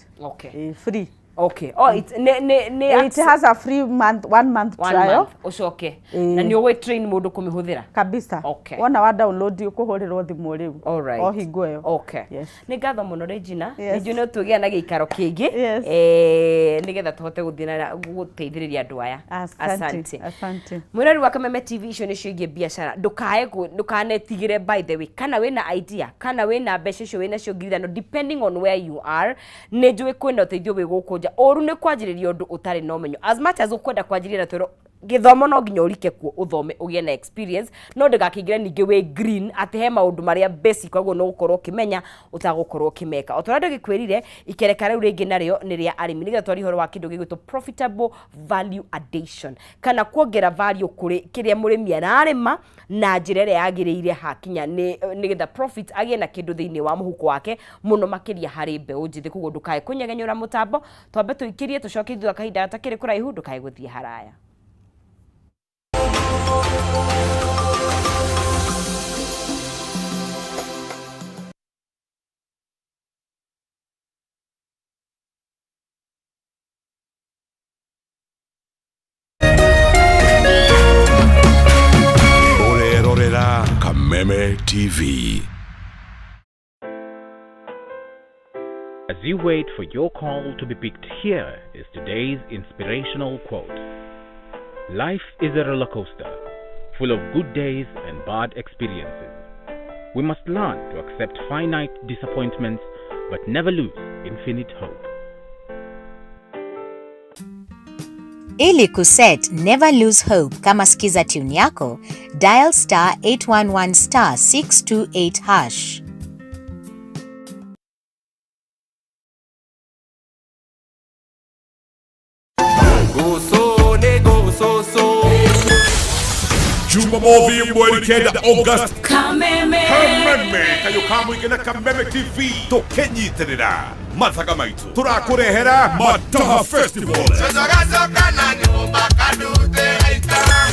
Free. Okay. Oh, it's nĩ It has a free month, one month one trial. Month ũcoke. Na nĩ ũgwĩ train mũndũ kũmĩhũthĩra? Kabisa. Wona wa download ũkũhũrĩrwo thimũ rĩu o hingo ĩyo. Yes. Nĩ ngatho mũno, Regina. Yes. Nĩ njũĩ no tũgĩa na gĩikaro kĩngĩ. Yes. Nĩgetha tũhote gũthiĩ na gũteithĩrĩria andũ aya. Asante. Asante. Mwĩrori wa Kameme TV, icio nĩcio ingĩ biacara ndũkae ndũkanetigĩre. By the way, kana wĩna idea kana wĩna mbeca icio wĩnacio 5,000, depending on where you are, nĩ njũĩ kwĩna ũteithio wĩ gũkũ nja. Ũru nĩ kwanjĩrĩria ũndũ ũtarĩ na ũmenyo. As much as ũkwenda kwanjĩrĩria na twĩrwo gĩthomo no nginya ũrike kuo ũthome ũgĩe na experience, no ndũgakĩingĩre ningĩ wĩ green atĩ he maũndũ marĩa basic koguo nĩ ũgũkorwo ũkĩmenya ũtagũkorwo ũkĩmeka. O ta ũrĩa ndĩgĩkwĩrire, ikereka rĩu rĩngĩ narĩo nĩ rĩa arĩmi, nĩgetha twarie ũhoro wa kĩndũ gĩgwĩtwo profitable value addition, kana kuongera value kũrĩ kĩrĩa mũrĩmi ararĩma na njĩra ĩrĩa yagĩrĩire hakinya nĩ nĩgetha profit agĩe na kĩndũ thĩinĩ wa mũhuko wake, mũno makĩria harĩ mbeũ njĩthĩ. Koguo ndũkae kũnyegenyũra mũtambo, twambe tũikĩrie, tũcoke thutha wa kahinda gatakĩrĩ kũraihu. Ndũkae gũthiĩ haraya. Ũrerorera Kameme TV. As you wait for your call to be picked, here is today's inspirational quote. Life is a roller coaster, full of good days and bad experiences. We must learn to accept finite disappointments but never lose infinite hope. Ili kuset Never Lose Hope kama skiza tune yako, dial star 811 star 628 hash. Jumamothi mweri 9 August. Kameme. Kameme kayo kamũingĩ na Kameme TV tũkĩnyitĩrĩra mathaga maitũ tũrakũrehera Mataha Festival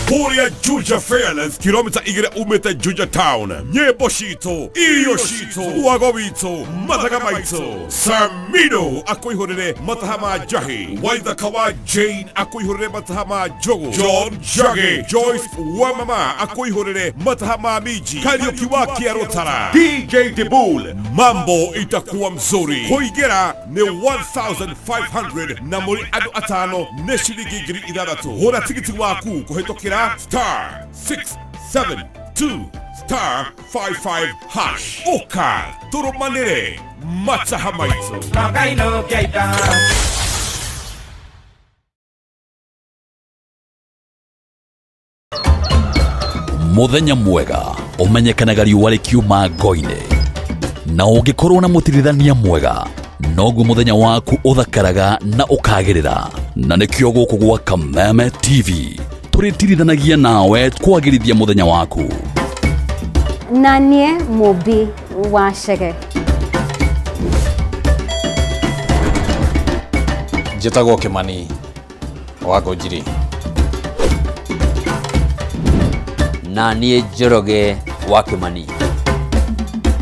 kũrĩa Juja Fairlands, kilomita 2 umĩte Juja Town. Nyĩmbo citũ, irio citũ, wago witũ, mathaga maitũ. Samino akũihũrĩre mataha ma njahi, Waithaka wa Jane akũihũrĩre mataha ma njũgũ, John Njagi, Joyce Wamama akũihũrĩre mataha ma minji, Kariuki wa Kĩarũtara, DJ Dibul. Mambo itakuwa mzuri. Kũingĩra nĩ 1500 na mũrĩ andũ atano nĩ ciringi 6,000. Hũra tigiti waku kũhĩtũkĩra star 672 star 55 hash. Ũka tũrũmanĩre mataha maitũ. Muthenya mwega umenyekanaga riũa rĩkiuma ngo-inĩ, na ũngĩkorwo na mũtirithania mwega noguo mũthenya waku ũthakaraga na ũkagĩrĩra. Na nĩkĩo gũkũ gwa Kameme TV tũrĩtirithanagia nawe kwagĩrithia mũthenya waku. Na niĩ Mũmbi wa Chege. Njĩtagwo Kimani wa Ngũnjiri. Na niĩ Njoroge wa Kimani.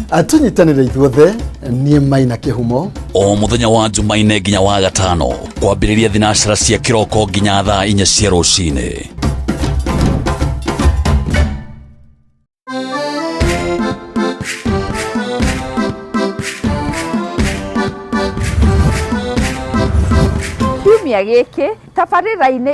Tũnyitanĩre ithuothe, niĩ Maina Kĩhumo. O mũthenya wa Jumaine nginya wa gatano kwambĩrĩria thinacara cia kĩroko nginya thaa 4 cia rũcinĩ. Kiumia gĩkĩ tabarĩra-inĩ